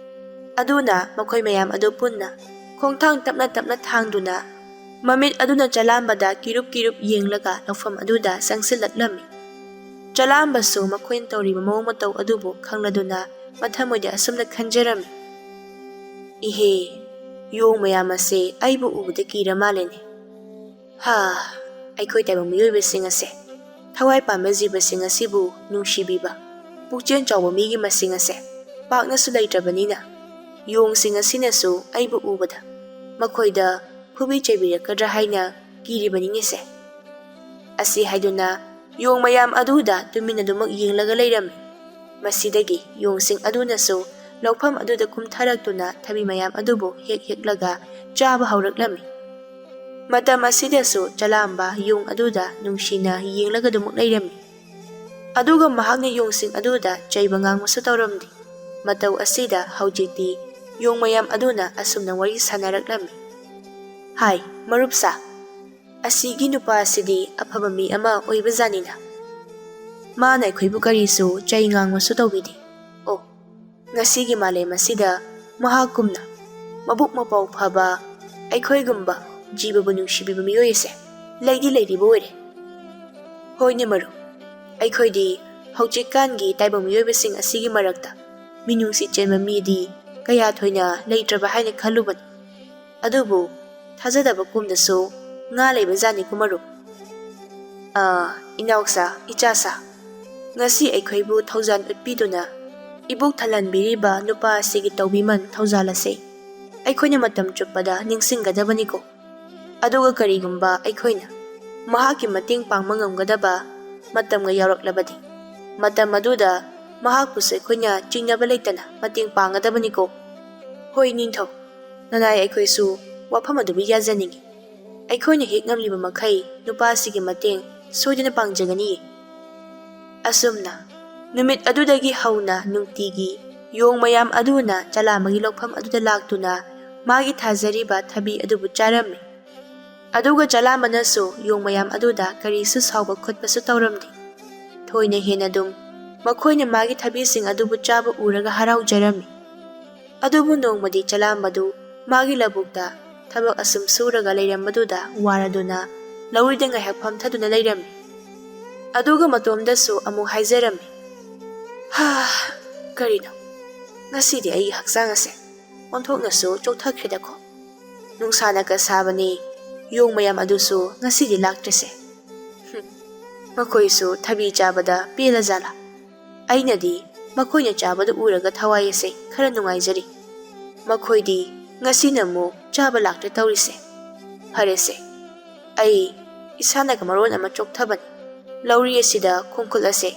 ꯑꯗꯨꯅ ꯃꯈꯣꯏ ꯃꯌꯥꯝ ꯑꯗꯨ ꯄꯨꯟꯅ ꯈꯣꯡꯊꯥꯡ ꯇꯞꯅ ꯇꯞꯅ ꯊꯥꯡꯗꯨꯅ ꯃꯃꯤꯠ ꯑꯗꯨꯅ ꯆꯂꯥꯝꯕꯗ ꯀꯤꯔꯨꯞ ꯀꯤꯔꯨꯞ ꯌꯦꯡꯂꯒ ꯂꯧꯐꯝ ꯑꯗꯨꯗ ꯆꯪꯁꯤꯜꯂꯛꯂꯝꯃꯤ꯫ ꯆꯂꯥꯝꯕꯁꯨ ꯃꯈꯣꯏꯅ ꯇꯧꯔꯤꯕ ꯃꯑꯣꯡ ꯃꯇꯧ ꯑꯗꯨꯕꯨ ꯈꯪꯂꯗꯨꯅ ꯃꯊꯃꯣꯏꯗ ꯑꯁꯨꯝꯅ ꯈꯟꯖꯔꯝꯃꯤ, "ꯏꯍꯦ, ꯌꯣꯡ ꯃꯌꯥꯝ ꯑꯁꯦ ꯑꯩꯕꯨ ꯎꯕꯗ ꯀꯤꯔ ꯃꯥꯜꯂꯦꯅꯦ꯫ ꯍꯥ, ꯑꯩꯈꯣꯏ ꯇꯥꯏꯕꯪ ꯃꯤꯑꯣꯏꯕꯁꯤꯡ ꯑꯁꯦ, ꯊꯋꯥꯏ ꯄꯥꯟꯕ ꯖꯤꯕꯁꯤꯡ ꯑꯁꯤꯕꯨ ꯅꯨꯡꯁꯤꯕꯤꯕ, ꯄꯨꯛꯆꯦꯜ ꯆꯥꯎꯕ ꯃꯤꯒꯤ ꯃꯁꯤꯡ ꯑꯁꯦ ꯄꯥꯛꯅꯁꯨ ꯂꯩꯇ꯭ꯔꯕꯅꯤꯅ, ꯌꯣꯡꯁꯤꯡ ꯑꯁꯤꯅꯁꯨ ꯑꯩꯕꯨ ꯎꯕꯗ ꯃꯈꯣꯏꯗ ꯐꯨꯕꯤ ꯆꯩꯕꯤꯔꯛꯀꯗ꯭ꯔꯥ ꯍꯥꯏꯅ ꯀꯤꯔꯤꯕꯅꯤꯅꯦꯁꯦ"꯫ ꯑꯁꯤ ꯍꯥꯏꯗꯨꯅ ꯌꯣꯡ ꯃꯌꯥꯝ ꯑꯗꯨꯗ ꯇꯨꯃꯤꯟꯅꯗꯨꯃꯛ ꯌꯦꯡꯂꯒ ꯂꯩꯔꯝꯃꯤ꯫ ꯃꯁꯤꯗꯒꯤ ꯌꯣꯡꯁꯤꯡ ꯑꯗꯨꯅꯁꯨ ꯂꯧꯐꯝ ꯑꯗꯨꯗ ꯀꯨꯝꯊꯔꯛꯇꯨꯅ ꯊꯕꯤ ꯃꯌꯥꯝ ꯑꯗꯨꯕꯨ ꯍꯦꯛ ꯍꯦꯛꯂꯒ ꯆꯥꯕ ꯍꯧꯔꯛꯂꯝꯃꯤ꯫ ꯃꯇꯝ ꯑꯁꯤꯗꯁꯨ ꯆꯂꯥꯝꯕ ꯌꯣꯡ ꯑꯗꯨꯗ ꯅꯨꯡꯁꯤꯅ ꯌꯦꯡꯂꯒ ꯑꯗꯨꯃꯛ ꯂꯩꯔꯝꯃꯤ꯫ ꯑꯗꯨꯒ ꯃꯍꯥꯛꯅ ꯌꯣꯡꯁꯤꯡ ꯑꯗꯨꯗ ꯆꯩꯕ ꯉꯥꯡꯕꯁꯨ ꯇꯧꯔꯝꯗꯦ꯫ ꯃꯇꯧ ꯑꯁꯤꯗ ꯍꯧꯖꯤꯛꯇꯤ ꯌꯣꯡ ꯃꯌꯥꯝ ꯑꯗꯨꯅ ꯑꯁꯨꯝꯅ ꯋꯥꯔꯤ ꯁꯥꯟꯅꯔꯛꯂꯝꯃꯤ, "ꯍꯥꯏ, ꯃꯔꯨꯞꯁꯥ, ꯑꯁꯤꯒꯤ ꯅꯨꯄꯥ ꯑꯁꯤꯗꯤ ꯑꯐꯕ ꯃꯤ ꯑꯃ ꯑꯣꯏꯕꯖꯥꯠꯅꯤꯅ꯫ ꯃꯥꯅ ꯑꯩꯈꯣꯏꯕꯨ ꯀꯔꯤꯁꯨ ꯆꯩ ꯉꯥꯡꯕꯁꯨ ꯇꯧꯕꯤꯗꯦ꯫ ꯑꯣ, ꯉꯁꯤꯒꯤ ꯃꯥꯂꯦꯝ ꯑꯁꯤꯗ ꯃꯍꯥꯛꯀꯨꯝꯅ ꯃꯕꯨꯛ ꯃꯄꯥꯎ ꯐꯕ, ꯑꯩꯈꯣꯏꯒꯨꯝꯕ ꯖꯤꯕꯕꯨ ꯅꯨꯡꯁꯤꯕꯤꯕ ꯃꯤꯑꯣꯏ ꯑꯁꯦ ꯂꯩꯗꯤ ꯂꯩꯔꯤꯕ ꯑꯣꯏꯔꯦ꯫ ꯍꯣꯏꯅꯦ ꯃꯔꯨꯞ, ꯑꯩꯈꯣꯏꯗꯤ ꯍꯧꯖꯤꯛꯀꯥꯟꯒꯤ ꯇꯥꯏꯕꯪ ꯃꯤꯑꯣꯏꯕꯁꯤꯡ ꯑꯁꯤꯒꯤ ꯃꯔꯛꯇ ꯃꯤꯅꯨꯡꯁꯤ ꯆꯦꯟꯕ ꯃꯤꯗꯤ ꯀꯌꯥ ꯊꯣꯏꯅ ꯂꯩꯇ꯭ꯔꯕ ꯍꯥꯏꯅ ꯈꯜꯂꯨꯕꯅꯤ꯫ ꯑꯗꯨꯕꯨ ꯊꯥꯖꯗꯕ ꯀꯣꯝꯗꯁꯨ ꯉꯥ ꯂꯩꯕ ꯖꯥꯠꯅꯤꯀꯣ ꯃꯔꯨꯞ꯫ ꯑꯥ, ꯏꯅꯥꯎꯁꯥ, ꯏꯆꯥꯁꯥ, ꯉꯁꯤ ꯑꯩꯈꯣꯏꯕꯨ ꯊꯧꯖꯥꯜ ꯎꯠꯄꯤꯗꯨꯅ ꯏꯕꯣꯛ ꯊꯜꯍꯟꯕꯤꯔꯤꯕ ꯅꯨꯄꯥ ꯑꯁꯤꯒꯤ ꯇꯧꯕꯤꯃꯜ ꯊꯧꯖꯥꯜ ꯑꯁꯦ ꯑꯩꯈꯣꯏꯅ ꯃꯇꯝ ꯆꯨꯞꯄꯗ ꯅꯤꯡꯁꯤꯡꯒꯗꯕꯅꯤꯀꯣ꯫ ꯑꯗꯨꯒ ꯀꯔꯤꯒꯨꯝꯕ ꯑꯩꯈꯣꯏꯅ ꯃꯍꯥꯛꯀꯤ ꯃꯇꯦꯡ ꯄꯥꯡꯕ ꯉꯝꯒꯗꯕ ꯃꯇꯝꯒ ꯌꯥꯎꯔꯛꯂꯕꯗꯤ, ꯃꯇꯝ ꯑꯗꯨꯗ ꯃꯍꯥꯛꯄꯨꯁꯨ ꯑꯩꯈꯣꯏꯅ ꯆꯤꯡꯅꯕ ꯂꯩꯇꯅ ꯃꯇꯦꯡ ꯄꯥꯡꯒꯗꯕꯅꯤꯀꯣ꯫ ꯍꯣꯏ ꯅꯤꯡꯊꯧ, ꯅꯅꯥꯏ ꯑꯩꯈꯣꯏꯁꯨ ꯋꯥꯐꯝ ꯑꯗꯨꯕꯨ ꯌꯥꯖꯅꯤꯡꯏ꯫ ꯑꯩꯈꯣꯏꯅ ꯍꯦꯛ ꯉꯝꯂꯤꯕ ꯃꯈꯩ ꯅꯨꯄꯥꯁꯤꯒꯤ ꯃꯇꯦꯡ ꯁꯣꯏꯗꯅ ꯄꯥꯡꯖꯒꯅꯤꯌꯦ꯫ ꯑꯁꯨꯝꯅ ꯅꯨꯃꯤꯠ ꯑꯗꯨꯗꯒꯤ ꯍꯧꯅ ꯅꯨꯡꯇꯤꯒꯤ ꯌꯣꯡ ꯃꯌꯥꯝ ꯑꯗꯨꯅ ꯆꯂꯥꯝꯕꯒꯤ ꯂꯧꯐꯝ ꯑꯗꯨꯗ ꯂꯥꯛꯇꯨꯅ ꯃꯥꯒꯤ ꯊꯥꯖꯔꯤꯕ ꯊꯕꯤ ꯑꯗꯨꯕꯨ ꯆꯥꯔꯝꯃꯤ꯫ ꯑꯗꯨꯒ ꯆꯂꯥꯝꯕꯅꯁꯨ ꯌꯣꯡ ꯃꯌꯥꯝ ꯑꯗꯨꯗ ꯀꯔꯤꯁꯨ ꯁꯥꯎꯕ ꯈꯣꯠꯄꯁꯨ ꯇꯧꯔꯝꯗꯦ꯫ ꯃꯈꯣꯏꯅ ꯍꯦꯟꯅ ꯑꯗꯨꯝ ꯃꯈꯣꯏꯅ ꯃꯥꯒꯤ ꯊꯕꯤꯁꯤꯡ ꯑꯗꯨꯕꯨ ꯆꯥꯕ ꯎꯔꯒ ꯍꯔꯥꯎꯖꯔꯝꯃꯤ꯫ ꯑꯗꯨꯕꯨ ꯅꯣꯡꯃꯗꯤ ꯆꯂꯥꯝꯕꯗꯨ ꯃꯥꯒꯤ ꯂꯧꯕꯨꯛꯇ ꯊꯕꯛ ꯑꯁꯨꯝ ꯁꯨꯔꯒ ꯂꯩꯔꯝꯕꯗꯨꯗ ꯋꯥꯔꯗꯨꯅ ꯂꯧꯔꯤꯗ ꯉꯥꯏꯍꯥꯛ ꯐꯝꯊꯗꯨꯅ ꯂꯩꯔꯝꯃꯤ꯫ ꯑꯗꯨꯒ ꯃꯇꯣꯝꯗꯁꯨ ꯑꯃꯨꯛ ꯍꯥꯏꯖꯔꯝꯃꯤ, "ꯍꯥ, ꯀꯔꯤꯅꯣ? ꯉꯁꯤꯗꯤ ꯑꯩꯒꯤ ꯍꯛꯆꯥꯡ ꯑꯁꯦ ꯑꯣꯟꯊꯣꯛꯅꯁꯨ ꯆꯣꯛꯊꯈ꯭ꯔꯦꯗꯀꯣ꯫ ꯅꯨꯡꯁꯥꯅꯒ ꯁꯥꯕꯅꯤ, ꯌꯣꯡ ꯃꯌꯥꯝ ꯑꯗꯨꯁꯨ ꯉꯁꯤꯗꯤ ꯂꯥꯛꯇ꯭ꯔꯤꯁꯦ꯫ ꯍꯨꯝ, ꯃꯈꯣꯏꯁꯨ ꯊꯕꯤ ꯆꯥꯕꯗ ꯄꯦꯜꯂꯖꯥꯠꯂꯥ? ꯑꯩꯅꯗꯤ ꯃꯈꯣꯏꯅ ꯆꯥꯕꯗꯨ ꯎꯔꯒ ꯊꯋꯥꯏ ꯑꯁꯦ ꯈꯔ ꯅꯨꯡꯉꯥꯏꯖꯔꯤ꯫ ꯃꯈꯣꯏꯗꯤ ꯉꯁꯤꯅ ꯑꯃꯨꯛ ꯆꯥꯕ ꯂꯥꯛꯇ꯭ꯔꯦ ꯇꯧꯔꯤꯁꯦ꯫ ꯐꯔꯦꯁꯦ, ꯑꯩ ꯏꯁꯥꯅꯒ ꯃꯔꯣꯟ ꯑꯃ ꯆꯣꯛꯊꯕꯅꯤ꯫ ꯂꯧꯔꯤ ꯑꯁꯤꯗ ꯈꯣꯡꯈꯨꯠ ꯑꯁꯦ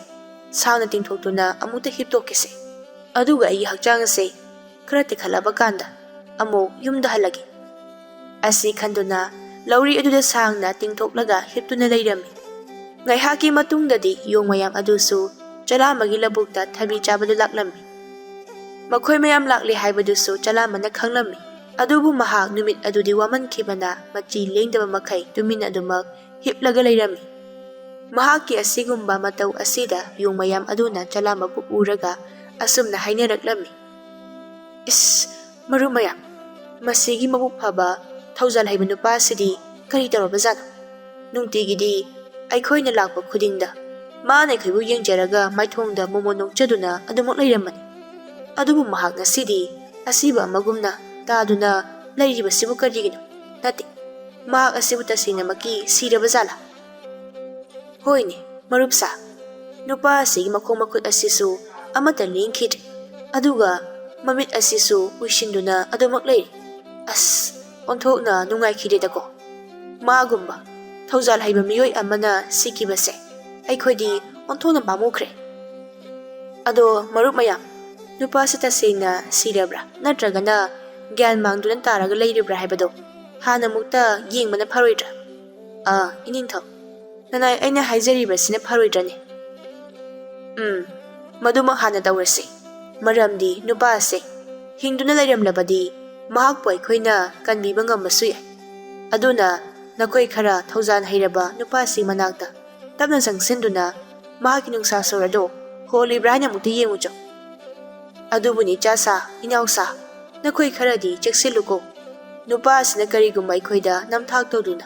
ꯁꯥꯡꯅ ꯇꯤꯡꯊꯣꯛꯇꯨꯅ ꯑꯃꯨꯛꯇ ꯍꯤꯞꯇꯣꯛꯀꯦꯁꯦ꯫ ꯑꯗꯨꯒ ꯑꯩꯒꯤ ꯍꯛꯆꯥꯡ ꯑꯁꯦ ꯈꯔ ꯇꯦꯛꯈꯠꯂꯕ ꯀꯥꯟꯗ ꯑꯃꯨꯛ ꯌꯨꯝꯗ ꯍꯜꯂꯒꯦ" ꯑꯁꯤ ꯈꯟꯗꯨꯅ ꯂꯧꯔꯤ ꯑꯗꯨꯗ ꯁꯥꯡꯅ ꯇꯤꯡꯊꯣꯛꯂꯒ ꯍꯤꯞꯇꯨꯅ ꯂꯩꯔꯝꯃꯤ꯫ ꯉꯥꯏꯍꯥꯛꯀꯤ ꯃꯇꯨꯡꯗꯗꯤ ꯌꯣꯡ ꯃꯌꯥꯝ ꯑꯗꯨꯁꯨ ꯆꯂꯥꯝꯕꯒꯤ ꯂꯧꯕꯨꯛꯇ ꯊꯕꯤ ꯆꯥꯕꯗꯨ ꯂꯥꯛꯂꯝꯃꯤ꯫ ꯃꯈꯣꯏ ꯃꯌꯥꯝ ꯂꯥꯛꯂꯦ ꯍꯥꯏꯕꯗꯨꯁꯨ ꯆꯂꯥꯝꯕꯅ ꯈꯪꯂꯝꯃꯤ꯫ ꯑꯗꯨꯕꯨ ꯃꯍꯥꯛ ꯅꯨꯃꯤꯠ ꯑꯗꯨꯗꯤ ꯋꯥꯃꯟꯈꯤꯕꯅ ꯃꯆꯤ ꯂꯦꯡꯗꯕ ꯃꯈꯩ ꯇꯨꯃꯤꯟ ꯑꯗꯨꯃꯛ ꯍꯤꯞꯂꯒ ꯂꯩꯔꯝꯃꯤ꯫ ꯃꯍꯥꯛꯀꯤ ꯑꯁꯤꯒꯨꯝꯕ ꯃꯇꯧ ꯑꯁꯤꯗ ꯌꯣꯡ ꯃꯌꯥꯝ ꯑꯗꯨꯅ ꯆꯂꯥꯝꯕꯕꯨ ꯎꯔꯒ ꯑꯁꯨꯝꯅ ꯍꯥꯏꯅꯔꯛꯂꯝꯃꯤ, "ꯏꯁ, ꯃꯔꯨꯞ ꯃꯌꯥꯝ, ꯃꯁꯤꯒꯤ ꯃꯕꯨꯛ ꯐꯕ ꯊꯧꯖꯥꯜ ꯍꯩꯕ ꯅꯨꯄꯥꯁꯤꯗꯤ ꯀꯔꯤ ꯇꯧꯔꯕꯖꯥꯠꯅꯣ? ꯅꯨꯡꯇꯤꯒꯤꯗꯤ ꯑꯩꯈꯣꯏꯅ ꯂꯥꯛꯄ ꯈꯨꯗꯤꯡꯗ ꯃꯥꯅ ꯑꯩꯈꯣꯏꯕꯨ ꯌꯦꯡꯖꯔꯒ ꯃꯥꯏꯊꯣꯡꯗ ꯃꯣꯃꯣꯟ ꯅꯣꯛꯆꯗꯨꯅ ꯑꯗꯨꯃꯛ ꯂꯩꯔꯝꯕꯅꯤ꯫ ꯑꯗꯨꯕꯨ ꯃꯍꯥꯛ ꯉꯁꯤꯗꯤ ꯑꯁꯤꯕ ꯑꯃꯒꯨꯝꯅ ꯇꯥꯗꯨꯅ ꯂꯩꯔꯤꯕꯁꯤꯕꯨ ꯀꯔꯤꯒꯤꯅꯣ? ꯅꯠꯇꯦ, ꯃꯍꯥꯛ ꯑꯁꯤꯕꯨ ꯇꯁꯦꯡꯅꯃꯛꯀꯤ ꯁꯤꯔꯕ ꯖꯥꯠꯂꯥ? ꯍꯣꯏꯅꯦ, ꯃꯔꯨꯞ ꯁꯥ, ꯅꯨꯄꯥ ꯑꯁꯤꯒꯤ ꯃꯈꯣꯡ ꯃꯈꯨꯠ ꯑꯁꯤꯁꯨ ꯑꯃꯠꯇ ꯂꯦꯡꯈꯤꯗ꯭ꯔꯦ, ꯑꯗꯨꯒ ꯃꯃꯤꯠ ꯑꯁꯤꯁꯨ ꯎꯏꯁꯤꯟꯗꯨꯅ ꯑꯗꯨꯃꯛ ꯂꯩꯔꯤ꯫ ꯑꯁ, ꯑꯣꯟꯊꯣꯛꯅ ꯅꯨꯡꯉꯥꯏꯈꯤꯗꯦꯗꯀꯣ꯫ ꯃꯥꯒꯨꯝꯕ ꯊꯧꯖꯥꯜ ꯍꯩꯕ ꯃꯤꯑꯣꯏ ꯑꯃꯅ ꯁꯤꯈꯤꯕꯁꯦ ꯑꯩꯈꯣꯏꯗꯤ ꯑꯣꯟꯊꯣꯛꯅ ꯄꯥꯝꯃꯨꯈ꯭ꯔꯦ꯫ ꯑꯗꯣ ꯃꯔꯨꯞ ꯃꯌꯥꯝ, ꯅꯨꯄꯥꯁꯤ ꯇꯁꯦꯡꯅ ꯁꯤꯔꯕ꯭ꯔꯥ ꯅꯠꯇ꯭ꯔꯒꯅ ꯒ꯭ꯌꯥꯟ ꯃꯥꯡꯗꯨꯅ ꯇꯥꯔꯒ ꯂꯩꯔꯤꯕ꯭ꯔꯥ ꯍꯥꯏꯕꯗꯣ ꯍꯥꯟꯅ ꯑꯃꯨꯛꯇ ꯌꯦꯡꯕꯅ ꯐꯔꯣꯏꯗ꯭ꯔꯥ? ꯑꯥ, ꯏꯅꯤꯡꯊꯧ, ꯅꯅꯥꯏ ꯑꯩꯅ ꯍꯥꯏꯖꯔꯤꯕꯁꯤꯅ ꯐꯔꯣꯏꯗ꯭ꯔꯅꯦ?" "ꯎꯝ, ꯃꯗꯨꯃꯛ ꯍꯥꯟꯅ ꯇꯧꯔꯁꯤ꯫ ꯃꯔꯝꯗꯤ ꯅꯨꯄꯥ ꯑꯁꯦ ꯍꯤꯡꯗꯨꯅ ꯂꯩꯔꯝꯂꯕꯗꯤ ꯃꯍꯥꯛꯄꯨ ꯑꯩꯈꯣꯏꯅ ꯀꯟꯕꯤꯕ ꯉꯝꯕꯁꯨ ꯌꯥꯏ꯫ ꯑꯗꯨꯅ ꯅꯈꯣꯏ ꯈꯔ ꯊꯧꯖꯥꯜ ꯍꯩꯔꯕ ꯅꯨꯄꯥꯁꯤ ꯃꯅꯥꯛꯇ ꯇꯞꯅ ꯆꯪꯁꯤꯟꯗꯨꯅ ꯃꯍꯥꯛꯀꯤ ꯅꯨꯡꯁꯥ ꯁꯣꯔ ꯑꯗꯣ ꯍꯣꯜꯂꯤꯕ꯭ꯔꯥ ꯍꯥꯏꯅ ꯑꯃꯨꯛꯇ ꯌꯦꯡꯉꯨꯆꯣ꯫ ꯑꯗꯨꯕꯨꯅꯤ ꯏꯆꯥꯁꯥ, ꯏꯅꯥꯎꯁꯥ, ꯅꯈꯣꯏ ꯈꯔꯗꯤ ꯆꯦꯛꯁꯤꯜꯂꯨꯀꯣ꯫ ꯅꯨꯄꯥ ꯑꯁꯤꯅ ꯀꯔꯤꯒꯨꯝꯕ ꯑꯩꯈꯣꯏꯗ ꯅꯝꯊꯥꯛ ꯇꯧꯗꯨꯅ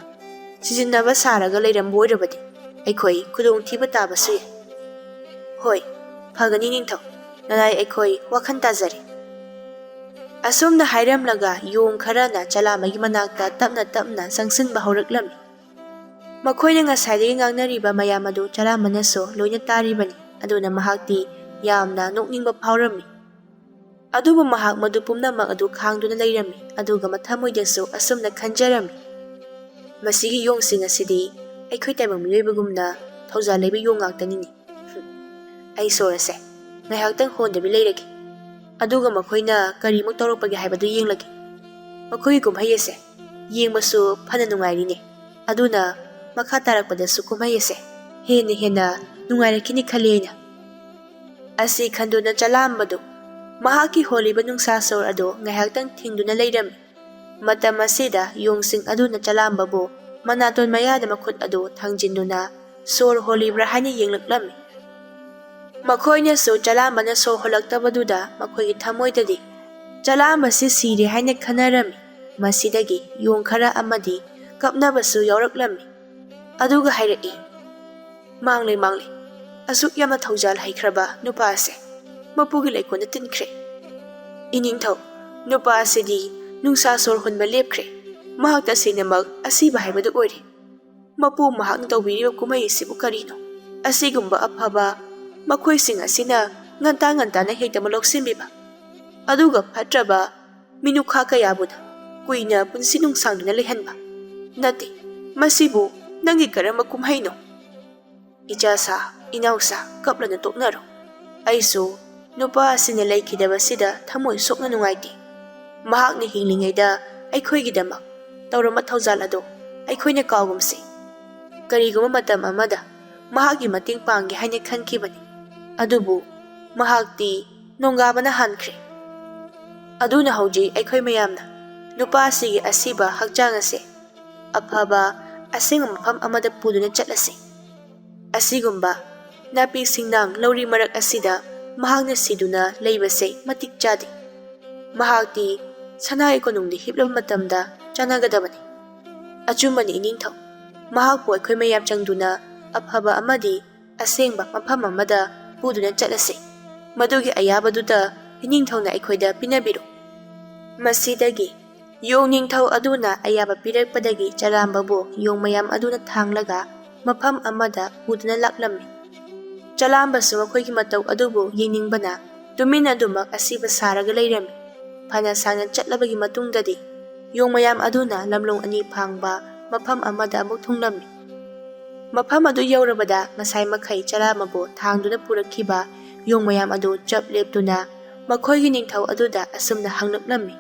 ꯁꯤꯖꯤꯟꯅꯕ ꯁꯥꯔꯒ ꯂꯩꯔꯝꯕ ꯑꯣꯏꯔꯕꯗꯤ ꯑꯩꯈꯣꯏ ꯈꯨꯗꯣꯡꯊꯤꯕ ꯇꯥꯕꯁꯨ ꯌꯥꯏ꯫ ꯍꯣꯏ, ꯐꯒꯅꯤ ꯅꯤꯡꯊꯧ, ꯅꯅꯥꯏ ꯑꯩꯈꯣꯏ ꯋꯥꯈꯜ ꯇꯥꯖꯔꯦ꯫ ꯑꯁꯨꯝꯅ ꯍꯥꯏꯔꯝꯂꯒ ꯌꯣꯡ ꯈꯔꯅ ꯆꯂꯥꯝꯕꯒꯤ ꯃꯅꯥꯛꯇ ꯇꯞꯅ ꯇꯞꯅ ꯆꯪꯁꯤꯟꯕ ꯍꯧꯔꯛꯂꯝꯃꯤ꯫ ꯃꯈꯣꯏꯅ ꯉꯁꯥꯏꯗꯒꯤ ꯉꯥꯡꯅꯔꯤꯕ ꯃꯌꯥꯝ ꯑꯗꯨ ꯆꯂꯥꯝꯕꯅꯁꯨ ꯂꯣꯏꯅ ꯇꯥꯔꯤꯕꯅꯤ꯫ ꯑꯗꯨꯅ ꯃꯍꯥꯛꯇꯤ ꯌꯥꯝꯅ ꯅꯣꯛꯅꯤꯡꯕ ꯐꯥꯎꯔꯝꯃꯤ꯫ ꯑꯗꯨꯕꯨ ꯃꯍꯥꯛ ꯃꯗꯨ ꯄꯨꯝꯅꯃꯛ ꯑꯗꯨ ꯈꯥꯡꯗꯨꯅ ꯂꯩꯔꯝꯃꯤ, ꯑꯗꯨꯒ ꯃꯊꯃꯣꯏꯗꯁꯨ ꯑꯁꯨꯝꯅ ꯈꯟꯖꯔꯝꯃꯤ, "ꯃꯁꯤꯒꯤ ꯌꯣꯡꯁꯤꯡ ꯑꯁꯤꯗꯤ ꯑꯩꯈꯣꯏ ꯇꯥꯏꯕꯪ ꯃꯤꯑꯣꯏꯕꯒꯨꯝꯅ ꯊꯧꯖꯥꯜ ꯂꯩꯕ ꯌꯣꯡ ꯉꯥꯛꯇꯅꯤꯅꯦ꯫ ꯍꯨꯝ, ꯑꯩ ꯁꯣꯔ ꯑꯁꯦ ꯉꯥꯏꯍꯥꯛꯇꯪ ꯍꯣꯟꯗꯕꯤ ꯂꯩꯔꯒꯦ, ꯑꯗꯨꯒ ꯃꯈꯣꯏꯅ ꯀꯔꯤꯃꯨꯛ ꯇꯧꯔꯛꯄꯒꯦ ꯍꯥꯏꯕꯗꯨ ꯌꯦꯡꯂꯒꯦ꯫ ꯃꯈꯣꯏꯒꯤ ꯀꯨꯝꯍꯩ ꯑꯁꯦ ꯌꯦꯡꯕꯁꯨ ꯐꯅ ꯅꯨꯡꯉꯥꯏꯔꯤꯅꯦ, ꯑꯗꯨꯅ ꯃꯈꯥ ꯇꯥꯔꯛꯄꯗꯁꯨ ꯀꯨꯝꯍꯩ ꯑꯁꯦ ꯍꯦꯟꯅ ꯍꯦꯟꯅ ꯅꯨꯡꯉꯥꯏꯔꯛꯈꯤꯅꯤ ꯈꯜꯂꯤ ꯑꯩꯅ"꯫ ꯑꯁꯤ ꯈꯟꯗꯨꯅ ꯆꯂꯥꯝꯕꯗꯨ ꯃꯍꯥꯛꯀꯤ ꯍꯣꯜꯂꯤꯕ ꯅꯨꯡꯁꯥ ꯁꯣꯔ ꯑꯗꯨ ꯉꯥꯏꯍꯥꯛꯇꯪ ꯊꯤꯡꯗꯨꯅ ꯂꯩꯔꯝꯃꯤ꯫ ꯃꯇꯝ ꯑꯁꯤꯗ ꯌꯣꯡꯁꯤꯡ ꯑꯗꯨꯅ ꯆꯂꯥꯝꯕꯕꯨ ꯃꯅꯥꯇꯣꯟ ꯃꯌꯥꯗ ꯃꯈꯨꯠ ꯑꯗꯨ ꯊꯥꯡꯖꯤꯟꯗꯨꯅ ꯁꯣꯔ ꯍꯣꯜꯂꯤꯕ꯭ꯔꯥ ꯍꯥꯏꯅ ꯌꯦꯡꯂꯛꯂꯝꯃꯤ꯫ ꯃꯈꯣꯏꯅꯁꯨ ꯆꯂꯥꯝꯕꯅ ꯁꯣꯔ ꯍꯣꯜꯂꯛꯇꯕꯗꯨꯗ ꯃꯈꯣꯏꯒꯤ ꯊꯃꯣꯏꯗꯗꯤ ꯆꯂꯥꯝꯕꯁꯤ ꯁꯤꯔꯦ ꯍꯥꯏꯅ ꯈꯟꯅꯔꯝꯃꯤ꯫ ꯃꯁꯤꯗꯒꯤ ꯌꯣꯡ ꯈꯔ ꯑꯃꯗꯤ ꯀꯞꯅꯕꯁꯨ ꯌꯥꯎꯔꯛꯂꯝꯃꯤ꯫ ꯑꯗꯨꯒ ꯍꯥꯏꯔꯛꯏ, "ꯃꯥꯡꯂꯦ, ꯃꯥꯡꯂꯦ꯫ ꯑꯁꯨꯛ ꯌꯥꯝꯅ ꯊꯧꯖꯥꯜ ꯍꯩꯈ꯭ꯔꯕ ꯅꯨꯄꯥ ꯑꯁꯦ ꯃꯄꯨꯒꯤ ꯂꯩꯀꯣꯜꯗ ꯇꯤꯟꯈ꯭ꯔꯦ꯫ ꯏꯅꯤꯡꯊꯧ, ꯅꯨꯄꯥ ꯑꯁꯤꯗꯤ ꯅꯨꯡꯁꯥ ꯁꯣꯔ ꯍꯣꯟꯕ ꯂꯦꯞꯈ꯭ꯔꯦ꯫ ꯃꯍꯥꯛ ꯇꯁꯦꯡꯅꯃꯛ ꯑꯁꯤꯕ ꯍꯥꯏꯕꯗꯨ ꯑꯣꯏꯔꯦ꯫ ꯃꯄꯨ ꯃꯍꯥꯛꯅ ꯇꯧꯕꯤꯔꯤꯕ ꯀꯨꯝꯍꯩ ꯑꯁꯤꯕꯨ ꯀꯔꯤꯅꯣ? ꯑꯁꯤꯒꯨꯝꯕ ꯑꯐꯕ ꯃꯈꯣꯏꯁꯤꯡ ꯑꯁꯤꯅ ꯉꯟꯇꯥ ꯉꯟꯇꯥꯅ ꯍꯦꯛꯇꯃꯛ ꯂꯧꯁꯤꯟꯕꯤꯕ, ꯑꯗꯨꯒ ꯐꯠꯇ꯭ꯔꯕ ꯃꯤꯅꯨꯈꯥ ꯀꯌꯥꯕꯨꯅ ꯀꯨꯏꯅ ꯄꯨꯟꯁꯤ ꯅꯨꯡꯁꯥꯡꯗꯨꯅ ꯂꯩꯍꯟꯕ꯫ ꯅꯠꯇꯦ, ꯃꯁꯤꯕꯨ ꯅꯪꯒꯤ ꯀꯔꯝꯕ ꯀꯨꯝꯍꯩꯅꯣ?" "ꯏꯆꯥꯁꯥ, ꯏꯅꯥꯎꯁꯥ, ꯀꯞꯂꯅ ꯇꯣꯛꯅꯔꯣ꯫ ꯑꯩꯁꯨ ꯅꯨꯄꯥ ꯑꯁꯤꯅ ꯂꯩꯈꯤꯗꯕꯁꯤꯗ ꯊꯃꯣꯏ ꯁꯣꯛꯅ ꯅꯨꯡꯉꯥꯏꯇꯦ꯫ ꯃꯍꯥꯛꯅ ꯍꯤꯡꯂꯤꯉꯩꯗ ꯑꯩꯈꯣꯏꯒꯤꯗꯃꯛ ꯇꯧꯔꯝꯕ ꯊꯧꯖꯥꯜ ꯑꯗꯣ ꯑꯩꯈꯣꯏꯅ ꯀꯥꯎꯒꯨꯝꯁꯤ꯫ ꯀꯔꯤꯒꯨꯝꯕ ꯃꯇꯝ ꯑꯃꯗ ꯃꯍꯥꯛꯀꯤ ꯃꯇꯦꯡ ꯄꯥꯡꯒꯦ ꯍꯥꯏꯅ ꯈꯟꯈꯤꯕꯅꯤ, ꯑꯗꯨꯕꯨ ꯃꯍꯥꯛꯇꯤ ꯅꯣꯡꯒꯥꯕꯅ ꯍꯥꯟꯈ꯭ꯔꯦ꯫ ꯑꯗꯨꯅ ꯍꯧꯖꯤꯛ ꯑꯩꯈꯣꯏ ꯃꯌꯥꯝꯅ ꯅꯨꯄꯥ ꯑꯁꯤꯒꯤ ꯑꯁꯤꯕ ꯍꯛꯆꯥꯡ ꯑꯁꯦ ꯑꯐꯕ ꯑꯁꯦꯡꯕ ꯃꯐꯝ ꯑꯃꯗ ꯄꯨꯗꯨꯅ ꯆꯠꯂꯁꯤ꯫ ꯑꯁꯤꯒꯨꯝꯕ ꯅꯥꯄꯤ ꯁꯤꯡꯅꯥꯡ ꯂꯧꯔꯤ ꯃꯔꯛ ꯑꯁꯤꯗ ꯃꯍꯥꯛꯅ ꯁꯤꯗꯨꯅ ꯂꯩꯕꯁꯦ ꯃꯇꯤꯛ ꯆꯥꯗꯦ꯫ ꯃꯍꯥꯛꯇꯤ ꯁꯅꯥꯒꯤ ꯀꯣꯅꯨꯡꯗ ꯍꯤꯞꯂꯕ ꯃꯇꯝꯗ ꯆꯥꯟꯅꯒꯗꯕꯅꯤ꯫ ꯑꯆꯨꯝꯕꯅꯤ ꯏꯅꯤꯡꯊꯧ, ꯃꯍꯥꯛꯄꯨ ꯑꯩꯈꯣꯏ ꯃꯌꯥꯝ ꯆꯪꯗꯨꯅ ꯑꯐꯕ ꯑꯃꯗꯤ ꯑꯁꯦꯡꯕ ꯃꯐꯝ ꯑꯃꯗ ꯄꯨꯗꯨꯅ ꯆꯠꯂꯁꯤ꯫ ꯃꯗꯨꯒꯤ ꯑꯌꯥꯕꯗꯨꯗ ꯏꯅꯤꯡꯊꯧꯅ ꯑꯩꯈꯣꯏꯗ ꯄꯤꯅꯕꯤꯔꯣ꯫ ꯃꯁꯤꯗꯒꯤ ꯌꯣꯡ ꯅꯤꯡꯊꯧ ꯑꯗꯨꯅ ꯑꯌꯥꯕ ꯄꯤꯔꯛꯄꯗꯒꯤ ꯆꯔꯥꯝꯕꯕꯨ ꯌꯣꯡ ꯃꯌꯥꯝ ꯑꯗꯨꯅ ꯊꯥꯡꯂꯒ ꯃꯐꯝ ꯑꯃꯗ ꯄꯨꯗꯨꯅ ꯂꯥꯛꯂꯝꯃꯤ꯫ ꯆꯂꯥꯝꯕꯁꯨ ꯃꯈꯣꯏꯒꯤ ꯃꯇꯧ ꯑꯗꯨꯕꯨ ꯌꯦꯡꯅꯤꯡꯕꯅ ꯇꯨꯃꯤꯟ ꯑꯗꯨꯃꯛ ꯑꯁꯤꯕ ꯁꯥꯔꯒ ꯂꯩꯔꯝꯃꯤ꯫ ꯐꯅ ꯁꯥꯡꯅ ꯆꯠꯂꯕꯒꯤ ꯃꯇꯨꯡꯗꯗꯤ ꯌꯣꯡ ꯃꯌꯥꯝ ꯑꯗꯨꯅ ꯂꯝꯂꯣꯡ ꯑꯅꯤ ꯐꯥꯡꯕ ꯃꯐꯝ ꯑꯃꯗ ꯑꯃꯨꯛ ꯊꯨꯡꯂꯝꯃꯤ꯫ ꯃꯐꯝ ꯑꯗꯨ ꯌꯧꯔꯕꯗ ꯉꯁꯥꯏ ꯃꯈꯩ ꯆꯔꯥꯝꯕꯕꯨ ꯊꯥꯡꯗꯨꯅ ꯄꯨꯔꯛꯈꯤꯕ ꯌꯣꯡ ꯃꯌꯥꯝ ꯑꯗꯨ ꯆꯞ ꯂꯦꯞꯇꯨꯅ ꯃꯈꯣꯏꯒꯤ ꯅꯤꯡꯊꯧ ꯑꯗꯨꯗ ꯑꯁꯨꯝꯅ ꯍꯪꯂꯛꯂꯝꯃꯤ,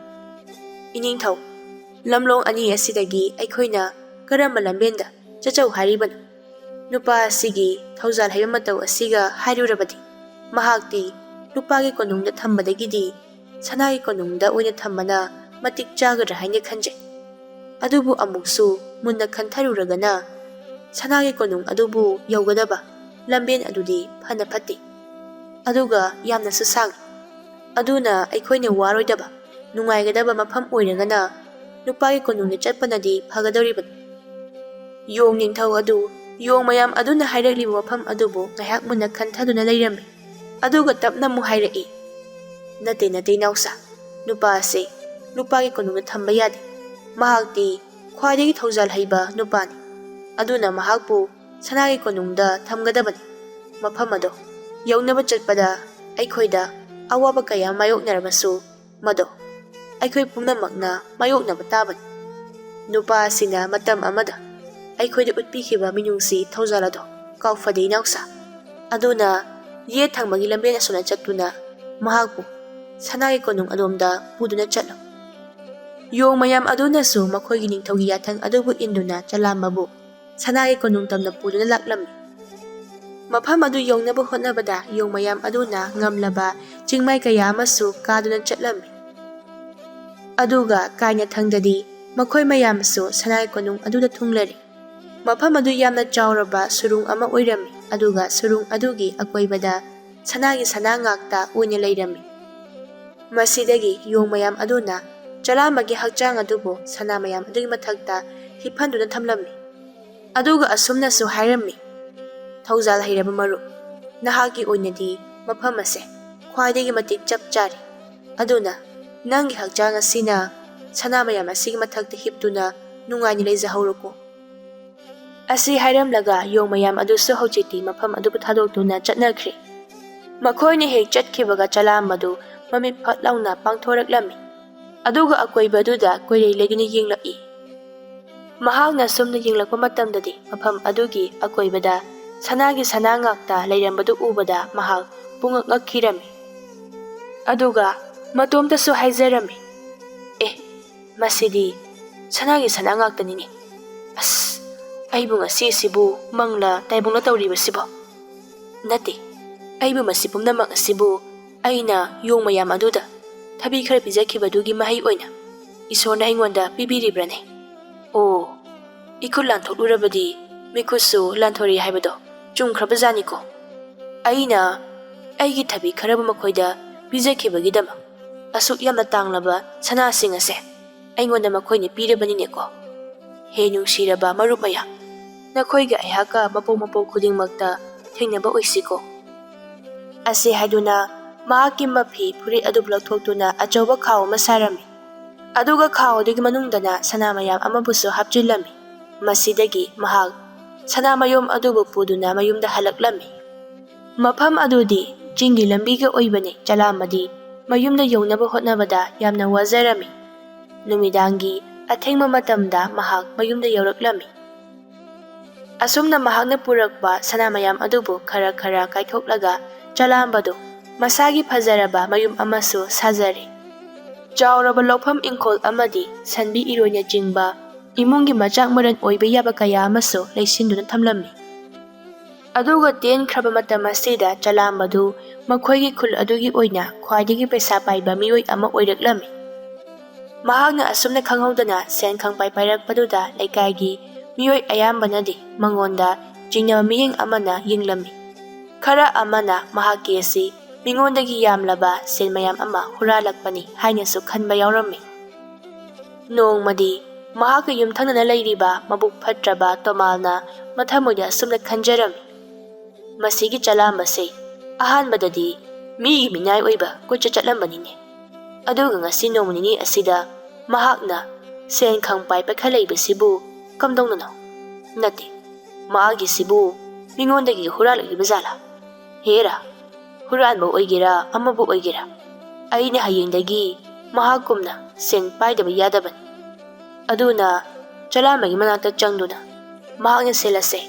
"ꯏꯅꯤꯡꯊꯧ, ꯂꯝꯂꯣꯡ ꯑꯅꯤ ꯑꯁꯤꯗꯒꯤ ꯑꯩꯈꯣꯏꯅ ꯀꯔꯝꯕ ꯂꯝꯕꯦꯟꯗ ꯆꯠꯆꯧ ꯍꯥꯏꯔꯤꯕꯅꯣ? ꯅꯨꯄꯥ ꯑꯁꯤꯒꯤ ꯊꯧꯖꯥꯜ ꯍꯩꯕ ꯃꯇꯧ ꯑꯁꯤꯒ ꯍꯥꯏꯔꯨꯔꯕꯗꯤ ꯃꯍꯥꯛꯇꯤ ꯂꯨꯄꯥꯒꯤ ꯀꯣꯅꯨꯡꯗ ꯊꯝꯕꯗꯒꯤꯗꯤ ꯁꯅꯥꯒꯤ ꯀꯣꯅꯨꯡꯗ ꯑꯣꯏꯅ ꯊꯝꯕꯅ ꯃꯇꯤꯛ ꯆꯥꯒꯗ꯭ꯔꯥ ꯍꯥꯏꯅ ꯈꯟꯖꯩ꯫ ꯑꯗꯨꯕꯨ ꯑꯃꯨꯛꯁꯨ ꯃꯨꯟꯅ ꯈꯟꯊꯔꯨꯔꯒꯅ ꯁꯅꯥꯒꯤ ꯀꯣꯅꯨꯡ ꯑꯗꯨꯕꯨ ꯌꯧꯒꯗꯕ ꯂꯝꯕꯦꯟ ꯑꯗꯨꯗꯤ ꯐꯅ ꯐꯠꯇꯦ, ꯑꯗꯨꯒ ꯌꯥꯝꯅꯁꯨ ꯁꯥꯡꯏ꯫ ꯑꯗꯨꯅ ꯑꯩꯈꯣꯏꯅ ꯋꯥꯔꯣꯏꯗꯕ ꯅꯨꯡꯉꯥꯏꯒꯗꯕ ꯃꯐꯝ ꯑꯣꯏꯔꯒꯅ ꯅꯨꯄꯥꯒꯤ ꯀꯣꯅꯨꯡꯗ ꯆꯠꯄꯅꯗꯤ ꯐꯒꯗꯧꯔꯤꯕꯅꯤ꯫" ꯌꯣꯡ ꯅꯤꯡꯊꯧ ꯑꯗꯨ ꯌꯣꯡ ꯃꯌꯥꯝ ꯑꯗꯨꯅ ꯍꯥꯏꯔꯛꯂꯤꯕ ꯋꯥꯐꯝ ꯑꯗꯨꯕꯨ ꯉꯥꯏꯍꯥꯛ ꯃꯨꯟꯅ ꯈꯟꯊꯗꯨꯅ ꯂꯩꯔꯝꯃꯤ꯫ ꯑꯗꯨꯒ ꯇꯞꯅ ꯑꯃꯨꯛ ꯍꯥꯏꯔꯛꯏ, "ꯅꯠꯇꯦ, ꯅꯠꯇꯦ, ꯏꯅꯥꯎꯁꯥ, ꯅꯨꯄꯥ ꯑꯁꯦ ꯂꯨꯄꯥꯒꯤ ꯀꯣꯅꯨꯡꯗ ꯊꯝꯕ ꯌꯥꯗꯦ꯫ ꯃꯍꯥꯛꯇꯤ ꯈ꯭ꯋꯥꯏꯗꯒꯤ ꯊꯧꯖꯥꯜ ꯍꯩꯕ ꯅꯨꯄꯥꯅꯤ꯫ ꯑꯗꯨꯅ ꯃꯍꯥꯛꯄꯨ ꯁꯅꯥꯒꯤ ꯀꯣꯅꯨꯡꯗ ꯊꯝꯒꯗꯕꯅꯤ꯫ ꯃꯐꯝ ꯑꯗꯣ ꯌꯧꯅꯕ ꯆꯠꯄꯗ ꯑꯩꯈꯣꯏꯗ ꯑꯋꯥꯕ ꯀꯌꯥ ꯃꯥꯌꯣꯛꯅꯔꯕꯁꯨ, ꯃꯗꯣ ꯑꯩꯈꯣꯏ ꯄꯨꯝꯅꯃꯛꯅ ꯃꯥꯌꯣꯛꯅꯕ ꯇꯥꯕꯅꯤ꯫ ꯅꯨꯄꯥ ꯑꯁꯤꯅ ꯃꯇꯝ ꯑꯃꯗ ꯑꯩꯈꯣꯏꯗ ꯎꯠꯄꯤꯈꯤꯕ ꯃꯤꯅꯨꯡꯁꯤ ꯊꯧꯖꯥꯜ ꯑꯗꯣ ꯀꯥꯎꯐꯗꯦ, ꯏꯅꯥꯎꯁꯥ꯫ ꯑꯗꯨꯅ ꯌꯦꯠ ꯊꯪꯕꯒꯤ ꯂꯝꯕꯦꯟ ꯑꯁꯣꯝꯗ ꯆꯠꯇꯨꯅ ꯃꯍꯥꯛꯄꯨ ꯁꯅꯥꯒꯤ ꯀꯣꯅꯨꯡ ꯑꯗꯣꯝꯗ ꯄꯨꯗꯨꯅ ꯆꯠꯂꯨ꯫" ꯌꯣꯡ ꯃꯌꯥꯝ ꯑꯗꯨꯅꯁꯨ ꯃꯈꯣꯏꯒꯤ ꯅꯤꯡꯊꯧꯒꯤ ꯌꯥꯊꯪ ꯑꯗꯨꯕꯨ ꯏꯟꯗꯨꯅ ꯆꯂꯥꯝꯕꯕꯨ ꯁꯅꯥꯒꯤ ꯀꯣꯅꯨꯡ ꯇꯝꯅ ꯄꯨꯗꯨꯅ ꯂꯥꯛꯂꯝꯃꯤ꯫ ꯃꯐꯝ ꯑꯗꯨ ꯌꯧꯅꯕ ꯍꯣꯠꯅꯕꯗ ꯌꯣꯡ ꯃꯌꯥꯝ ꯑꯗꯨꯅ ꯉꯝꯂꯕ ꯆꯤꯡꯃꯥꯏ ꯀꯌꯥ ꯑꯃꯁꯨ ꯀꯥꯗꯨꯅ ꯆꯠꯂꯝꯃꯤ꯫ ꯑꯗꯨꯒ ꯀꯥꯏꯅ ꯊꯪꯗꯗꯤ ꯃꯈꯣꯏ ꯃꯌꯥꯝꯁꯨ ꯁꯅꯥꯒꯤ ꯀꯣꯅꯨꯡ ꯑꯗꯨꯗ ꯊꯨꯡꯂꯔꯦ꯫ ꯃꯐꯝ ꯑꯗꯨ ꯌꯥꯝꯅ ꯆꯥꯎꯔꯕ ꯁꯨꯔꯨꯡ ꯑꯃ ꯑꯣꯏꯔꯝꯃꯤ꯫ ꯑꯗꯨꯒ ꯁꯨꯔꯨꯡ ꯑꯗꯨꯒꯤ ꯑꯀꯣꯏꯕꯗ ꯁꯅꯥꯒꯤ ꯁꯅꯥ ꯉꯥꯛꯇ ꯑꯣꯏꯅ ꯂꯩꯔꯝꯃꯤ꯫ ꯃꯁꯤꯗꯒꯤ ꯌꯣꯡ ꯃꯌꯥꯝ ꯑꯗꯨꯅ ꯆꯂꯥꯝꯕꯒꯤ ꯍꯛꯆꯥꯡ ꯑꯗꯨꯕꯨ ꯁꯅꯥ ꯃꯌꯥꯝ ꯑꯗꯨꯒꯤ ꯃꯊꯛꯇ ꯍꯤꯞꯍꯟꯗꯨꯅ ꯊꯝꯂꯝꯃꯤ꯫ ꯑꯗꯨꯒ ꯑꯁꯨꯝꯅꯁꯨ ꯍꯥꯏꯔꯝꯃꯤ, "ꯊꯧꯖꯥꯜ ꯍꯩꯔꯕ ꯃꯔꯨꯞ, ꯅꯍꯥꯛꯀꯤ ꯑꯣꯏꯅꯗꯤ ꯃꯐꯝ ꯑꯁꯦ ꯈ꯭ꯋꯥꯏꯗꯒꯤ ꯃꯇꯤꯛ ꯆꯞ ꯆꯥꯔꯤ꯫ ꯑꯗꯨꯅ ꯅꯪꯒꯤ ꯍꯛꯆꯥꯡ ꯑꯁꯤꯅ ꯁꯅꯥ ꯃꯌꯥꯝ ꯑꯁꯤꯒꯤ ꯃꯊꯛꯇ ꯍꯤꯞꯇꯨꯅ ꯅꯨꯡꯉꯥꯏꯅ ꯂꯩꯖꯍꯧꯔꯣꯀꯣ"꯫ ꯑꯁꯤ ꯍꯥꯏꯔꯝꯂꯒ ꯌꯣꯡ ꯃꯌꯥꯝ ꯑꯗꯨꯁꯨ ꯍꯧꯖꯤꯛꯇꯤ ꯃꯐꯝ ꯑꯗꯨꯕꯨ ꯊꯥꯗꯣꯛꯇꯨꯅ ꯆꯠꯅꯈ꯭ꯔꯦ꯫ ꯃꯈꯣꯏꯅ ꯍꯦꯛ ꯆꯠꯈꯤꯕꯒ ꯆꯂꯥꯝꯕꯗꯨ ꯃꯃꯤꯠ ꯐꯠ ꯂꯥꯎꯅ ꯄꯥꯡꯊꯣꯔꯛꯂꯝꯃꯤ꯫ ꯑꯗꯨꯒ ꯑꯀꯣꯏꯕꯗꯨꯗ ꯀꯣꯏꯂꯩ ꯂꯩꯗꯨꯅ ꯌꯦꯡꯂꯛꯏ꯫ ꯃꯍꯥꯛꯅ ꯁꯨꯝꯅ ꯌꯦꯡꯂꯛꯄ ꯃꯇꯝꯗꯗꯤ ꯃꯐꯝ ꯑꯗꯨꯒꯤ ꯑꯀꯣꯏꯕꯗ ꯁꯅꯥꯒꯤ ꯁꯅꯥ ꯉꯥꯛꯇ ꯂꯩꯔꯝꯕꯗꯨ ꯎꯕꯗ ꯃꯍꯥꯛ ꯄꯨꯡꯉꯛ ꯉꯛꯈꯤꯔꯝꯃꯤ꯫ ꯑꯗꯨꯒ ꯃꯇꯣꯝꯇꯁꯨ ꯍꯥꯏꯖꯔꯝꯃꯤ, "ꯑꯦ, ꯃꯁꯤꯗꯤ ꯁꯅꯥꯒꯤ ꯁꯅꯥ ꯉꯥꯛꯇꯅꯤꯅꯦ꯫ ꯑꯁ, ꯑꯩꯕꯨ ꯉꯁꯤꯁꯤꯕꯨ ꯃꯪꯂ ꯇꯥꯏꯕꯪꯂ ꯇꯧꯔꯤꯕꯁꯤꯕꯣ? ꯅꯠꯇꯦ, ꯑꯩꯕꯨ ꯃꯁꯤ ꯄꯨꯝꯅꯃꯛ ꯑꯁꯤꯕꯨ ꯑꯩꯅ ꯌꯣꯡ ꯃꯌꯥꯝ ꯑꯗꯨꯗ ꯊꯕꯤ ꯈꯔ ꯄꯤꯖꯈꯤꯕꯗꯨꯒꯤ ꯃꯍꯩ ꯑꯣꯏꯅ ꯏꯁꯣꯔꯅ ꯑꯩꯉꯣꯟꯗ ꯄꯤꯕꯤꯔꯤꯕ꯭ꯔꯅꯦ? ꯑꯣ, ꯏꯈꯨꯠ ꯂꯥꯟꯊꯣꯛꯂꯨꯔꯕꯗꯤ ꯃꯤꯈꯨꯠꯁꯨ ꯂꯥꯟꯊꯣꯔꯛꯏ ꯍꯥꯏꯕꯗꯣ ꯆꯨꯝꯈ꯭ꯔꯕꯖꯥꯠꯅꯤꯀꯣ꯫ ꯑꯩꯅ ꯑꯩꯒꯤ ꯊꯕꯤ ꯈꯔꯕꯨ ꯃꯈꯣꯏꯗ ꯄꯤꯖꯈꯤꯕꯒꯤꯗꯃꯛ ꯑꯁꯨꯛ ꯌꯥꯝꯅ ꯇꯥꯡꯂꯕ ꯁꯅꯥꯁꯤꯡ ꯑꯁꯦ ꯑꯩꯉꯣꯟꯗ ꯃꯈꯣꯏꯅ ꯄꯤꯔꯕꯅꯤꯅꯦꯀꯣ꯫ ꯍꯦ ꯅꯨꯡꯁꯤꯔꯕ ꯃꯔꯨꯞ ꯃꯌꯥꯝ, ꯅꯈꯣꯏꯒ ꯑꯩꯍꯥꯛꯀ ꯃꯄꯣꯛ ꯃꯄꯣꯛ ꯈꯨꯗꯤꯡꯃꯛꯇ ꯊꯦꯡꯅꯕ ꯑꯣꯏꯁꯤꯀꯣ"꯫ ꯑꯁꯤ ꯍꯥꯏꯗꯨꯅ ꯃꯍꯥꯛꯀꯤ ꯃꯐꯤ ꯐꯨꯔꯤꯠ ꯑꯗꯨꯕꯨ ꯂꯧꯊꯣꯛꯇꯨꯅ ꯑꯆꯧꯕ ꯈꯥꯎ ꯑꯃ ꯁꯥꯔꯝꯃꯤ꯫ ꯑꯗꯨꯒ ꯈꯥꯎ ꯑꯗꯨꯒꯤ ꯃꯅꯨꯡꯗꯅ ꯁꯅꯥ ꯃꯌꯥꯝ ꯑꯃꯕꯨꯁꯨ ꯍꯥꯞꯆꯤꯜꯂꯝꯃꯤ꯫ ꯃꯁꯤꯗꯒꯤ ꯃꯍꯥꯛ ꯁꯅꯥ ꯃꯌꯣꯝ ꯑꯗꯨꯕꯨ ꯄꯨꯗꯨꯅ ꯃꯌꯨꯝꯗ ꯍꯜꯂꯛꯂꯝꯃꯤ꯫ ꯃꯐꯝ ꯑꯗꯨꯗꯤ ꯆꯤꯡꯒꯤ ꯂꯝꯕꯤꯒ ꯑꯣꯏꯕꯅꯤ꯫ ꯆꯂꯥꯝꯕꯗꯤ ꯃꯌꯨꯝꯗ ꯌꯧꯅꯕ ꯍꯣꯠꯅꯕꯗ ꯌꯥꯝꯅ ꯋꯥꯖꯔꯝꯃꯤ꯫ ꯅꯨꯃꯤꯗꯥꯡꯒꯤ ꯑꯊꯦꯡꯕ ꯃꯇꯝꯗ ꯃꯍꯥꯛ ꯃꯌꯨꯝꯗ ꯌꯧꯔꯛꯂꯝꯃꯤ꯫ ꯑꯁꯨꯝꯅ ꯃꯍꯥꯛꯅ ꯄꯨꯔꯛꯄ ꯁꯅꯥ ꯃꯌꯥꯝ ꯑꯗꯨꯕꯨ ꯈꯔ ꯈꯔ ꯀꯥꯏꯊꯣꯛꯂꯒ ꯆꯂꯥꯝꯕꯗꯨ ꯃꯁꯥꯒꯤ ꯐꯖꯔꯕ ꯃꯌꯨꯝ ꯑꯃꯁꯨ ꯁꯥꯖꯔꯦ꯫ ꯆꯥꯎꯔꯕ ꯂꯧꯐꯝ ꯏꯪꯈꯣꯜ ꯑꯃꯗꯤ ꯁꯟꯕꯤ ꯏꯔꯣꯏꯅꯆꯤꯡꯕ ꯏꯃꯨꯡꯒꯤ ꯃꯆꯥꯛ ꯃꯔꯟ ꯑꯣꯏꯕ ꯌꯥꯕ ꯀꯌꯥ ꯑꯃꯁꯨ ꯂꯩꯁꯤꯟꯗꯨꯅ ꯊꯝꯂꯝꯃꯤ꯫ ꯑꯗꯨꯒ ꯇꯦꯟꯈ꯭ꯔꯕ ꯃꯇꯝ ꯑꯁꯤꯗ ꯆꯂꯥꯝꯕꯗꯨ ꯃꯈꯣꯏꯒꯤ ꯈꯨꯜ ꯑꯗꯨꯒꯤ ꯑꯣꯏꯅ ꯈ꯭ꯋꯥꯏꯗꯒꯤ ꯄꯩꯁꯥ ꯄꯥꯏꯕ ꯃꯤꯑꯣꯏ ꯑꯃ ꯑꯣꯏꯔꯛꯂꯝꯃꯤ꯫ ꯃꯍꯥꯛꯅ ꯑꯁꯨꯝꯅ ꯈꯪꯍꯧꯗꯅ ꯁꯦꯟ ꯈꯪꯄꯥꯏ ꯄꯥꯏꯔꯛꯄꯗꯨꯗ ꯂꯩꯀꯥꯏꯒꯤ ꯃꯤꯑꯣꯏ ꯑꯌꯥꯝꯕꯅꯗꯤ ꯃꯉꯣꯟꯗ ꯆꯤꯡꯅꯕ ꯃꯤꯠꯌꯦꯡ ꯑꯃꯅ ꯌꯦꯡꯂꯝꯃꯤ꯫ ꯈꯔ ꯑꯃꯅ ꯃꯍꯥꯛꯀꯤ ꯑꯁꯤ ꯃꯤꯉꯣꯟꯗꯒꯤ ꯌꯥꯝꯂꯕ ꯁꯦꯟ ꯃꯌꯥꯝ ꯑꯃ ꯍꯨꯔꯥꯜꯂꯛꯄꯅꯤ ꯍꯥꯏꯅꯁꯨ ꯈꯟꯕ ꯌꯥꯎꯔꯝꯃꯤ꯫ ꯅꯣꯡꯃꯗꯤ ꯃꯍꯥꯛꯀ ꯌꯨꯝꯊꯪꯅꯅ ꯂꯩꯔꯤꯕ ꯃꯕꯨꯛ ꯐꯠꯇ꯭ꯔꯕ ꯇꯣꯃꯥꯜꯅ ꯃꯊꯃꯣꯏꯗ ꯑꯁꯨꯝꯅ ꯈꯟꯖꯔꯝꯃꯤ, "ꯃꯁꯤꯒꯤ ꯆꯂꯥꯝꯕꯁꯦ ꯑꯍꯥꯟꯕꯗꯗꯤ ꯃꯤꯒꯤ ꯃꯤꯅꯥꯏ ꯑꯣꯏꯕ ꯀꯣꯏꯆꯠ ꯆꯠꯂꯝꯕꯅꯤꯅꯦ꯫ ꯑꯗꯨꯒ ꯉꯁꯤ ꯅꯣꯡꯃ ꯅꯤꯅꯤ ꯑꯁꯤꯗ ꯃꯍꯥꯛꯅ ꯁꯦꯟ ꯈꯪ ꯄꯥꯏ ꯄꯥꯏꯈꯠꯂꯛꯏꯕꯁꯤꯕꯨ ꯀꯝꯗꯧꯅꯅꯣ? ꯅꯠꯇꯦ, ꯃꯥꯒꯤꯁꯤꯕꯨ ꯃꯤꯉꯣꯟꯗꯒꯤ ꯍꯨꯔꯥꯜꯂꯛꯂꯤꯕ ꯖꯥꯠꯂꯥ? ꯍꯦꯔꯥ, ꯍꯨꯔꯥꯟꯕ ꯑꯣꯏꯒꯦꯔꯥ ꯑꯃꯕꯨ ꯑꯣꯏꯒꯦꯔꯥ, ꯑꯩꯅ ꯍꯌꯦꯡꯗꯒꯤ ꯃꯍꯥꯛꯀꯨꯝꯅ ꯁꯦꯟ ꯄꯥꯏꯗꯕ ꯌꯥꯗꯕꯅꯤ꯫ ꯑꯗꯨꯅ ꯆꯂꯥꯝꯕꯒꯤ ꯃꯅꯥꯛꯇ ꯆꯪꯗꯨꯅ ꯃꯍꯥꯛꯅ ꯁꯦꯜ ꯑꯁꯦ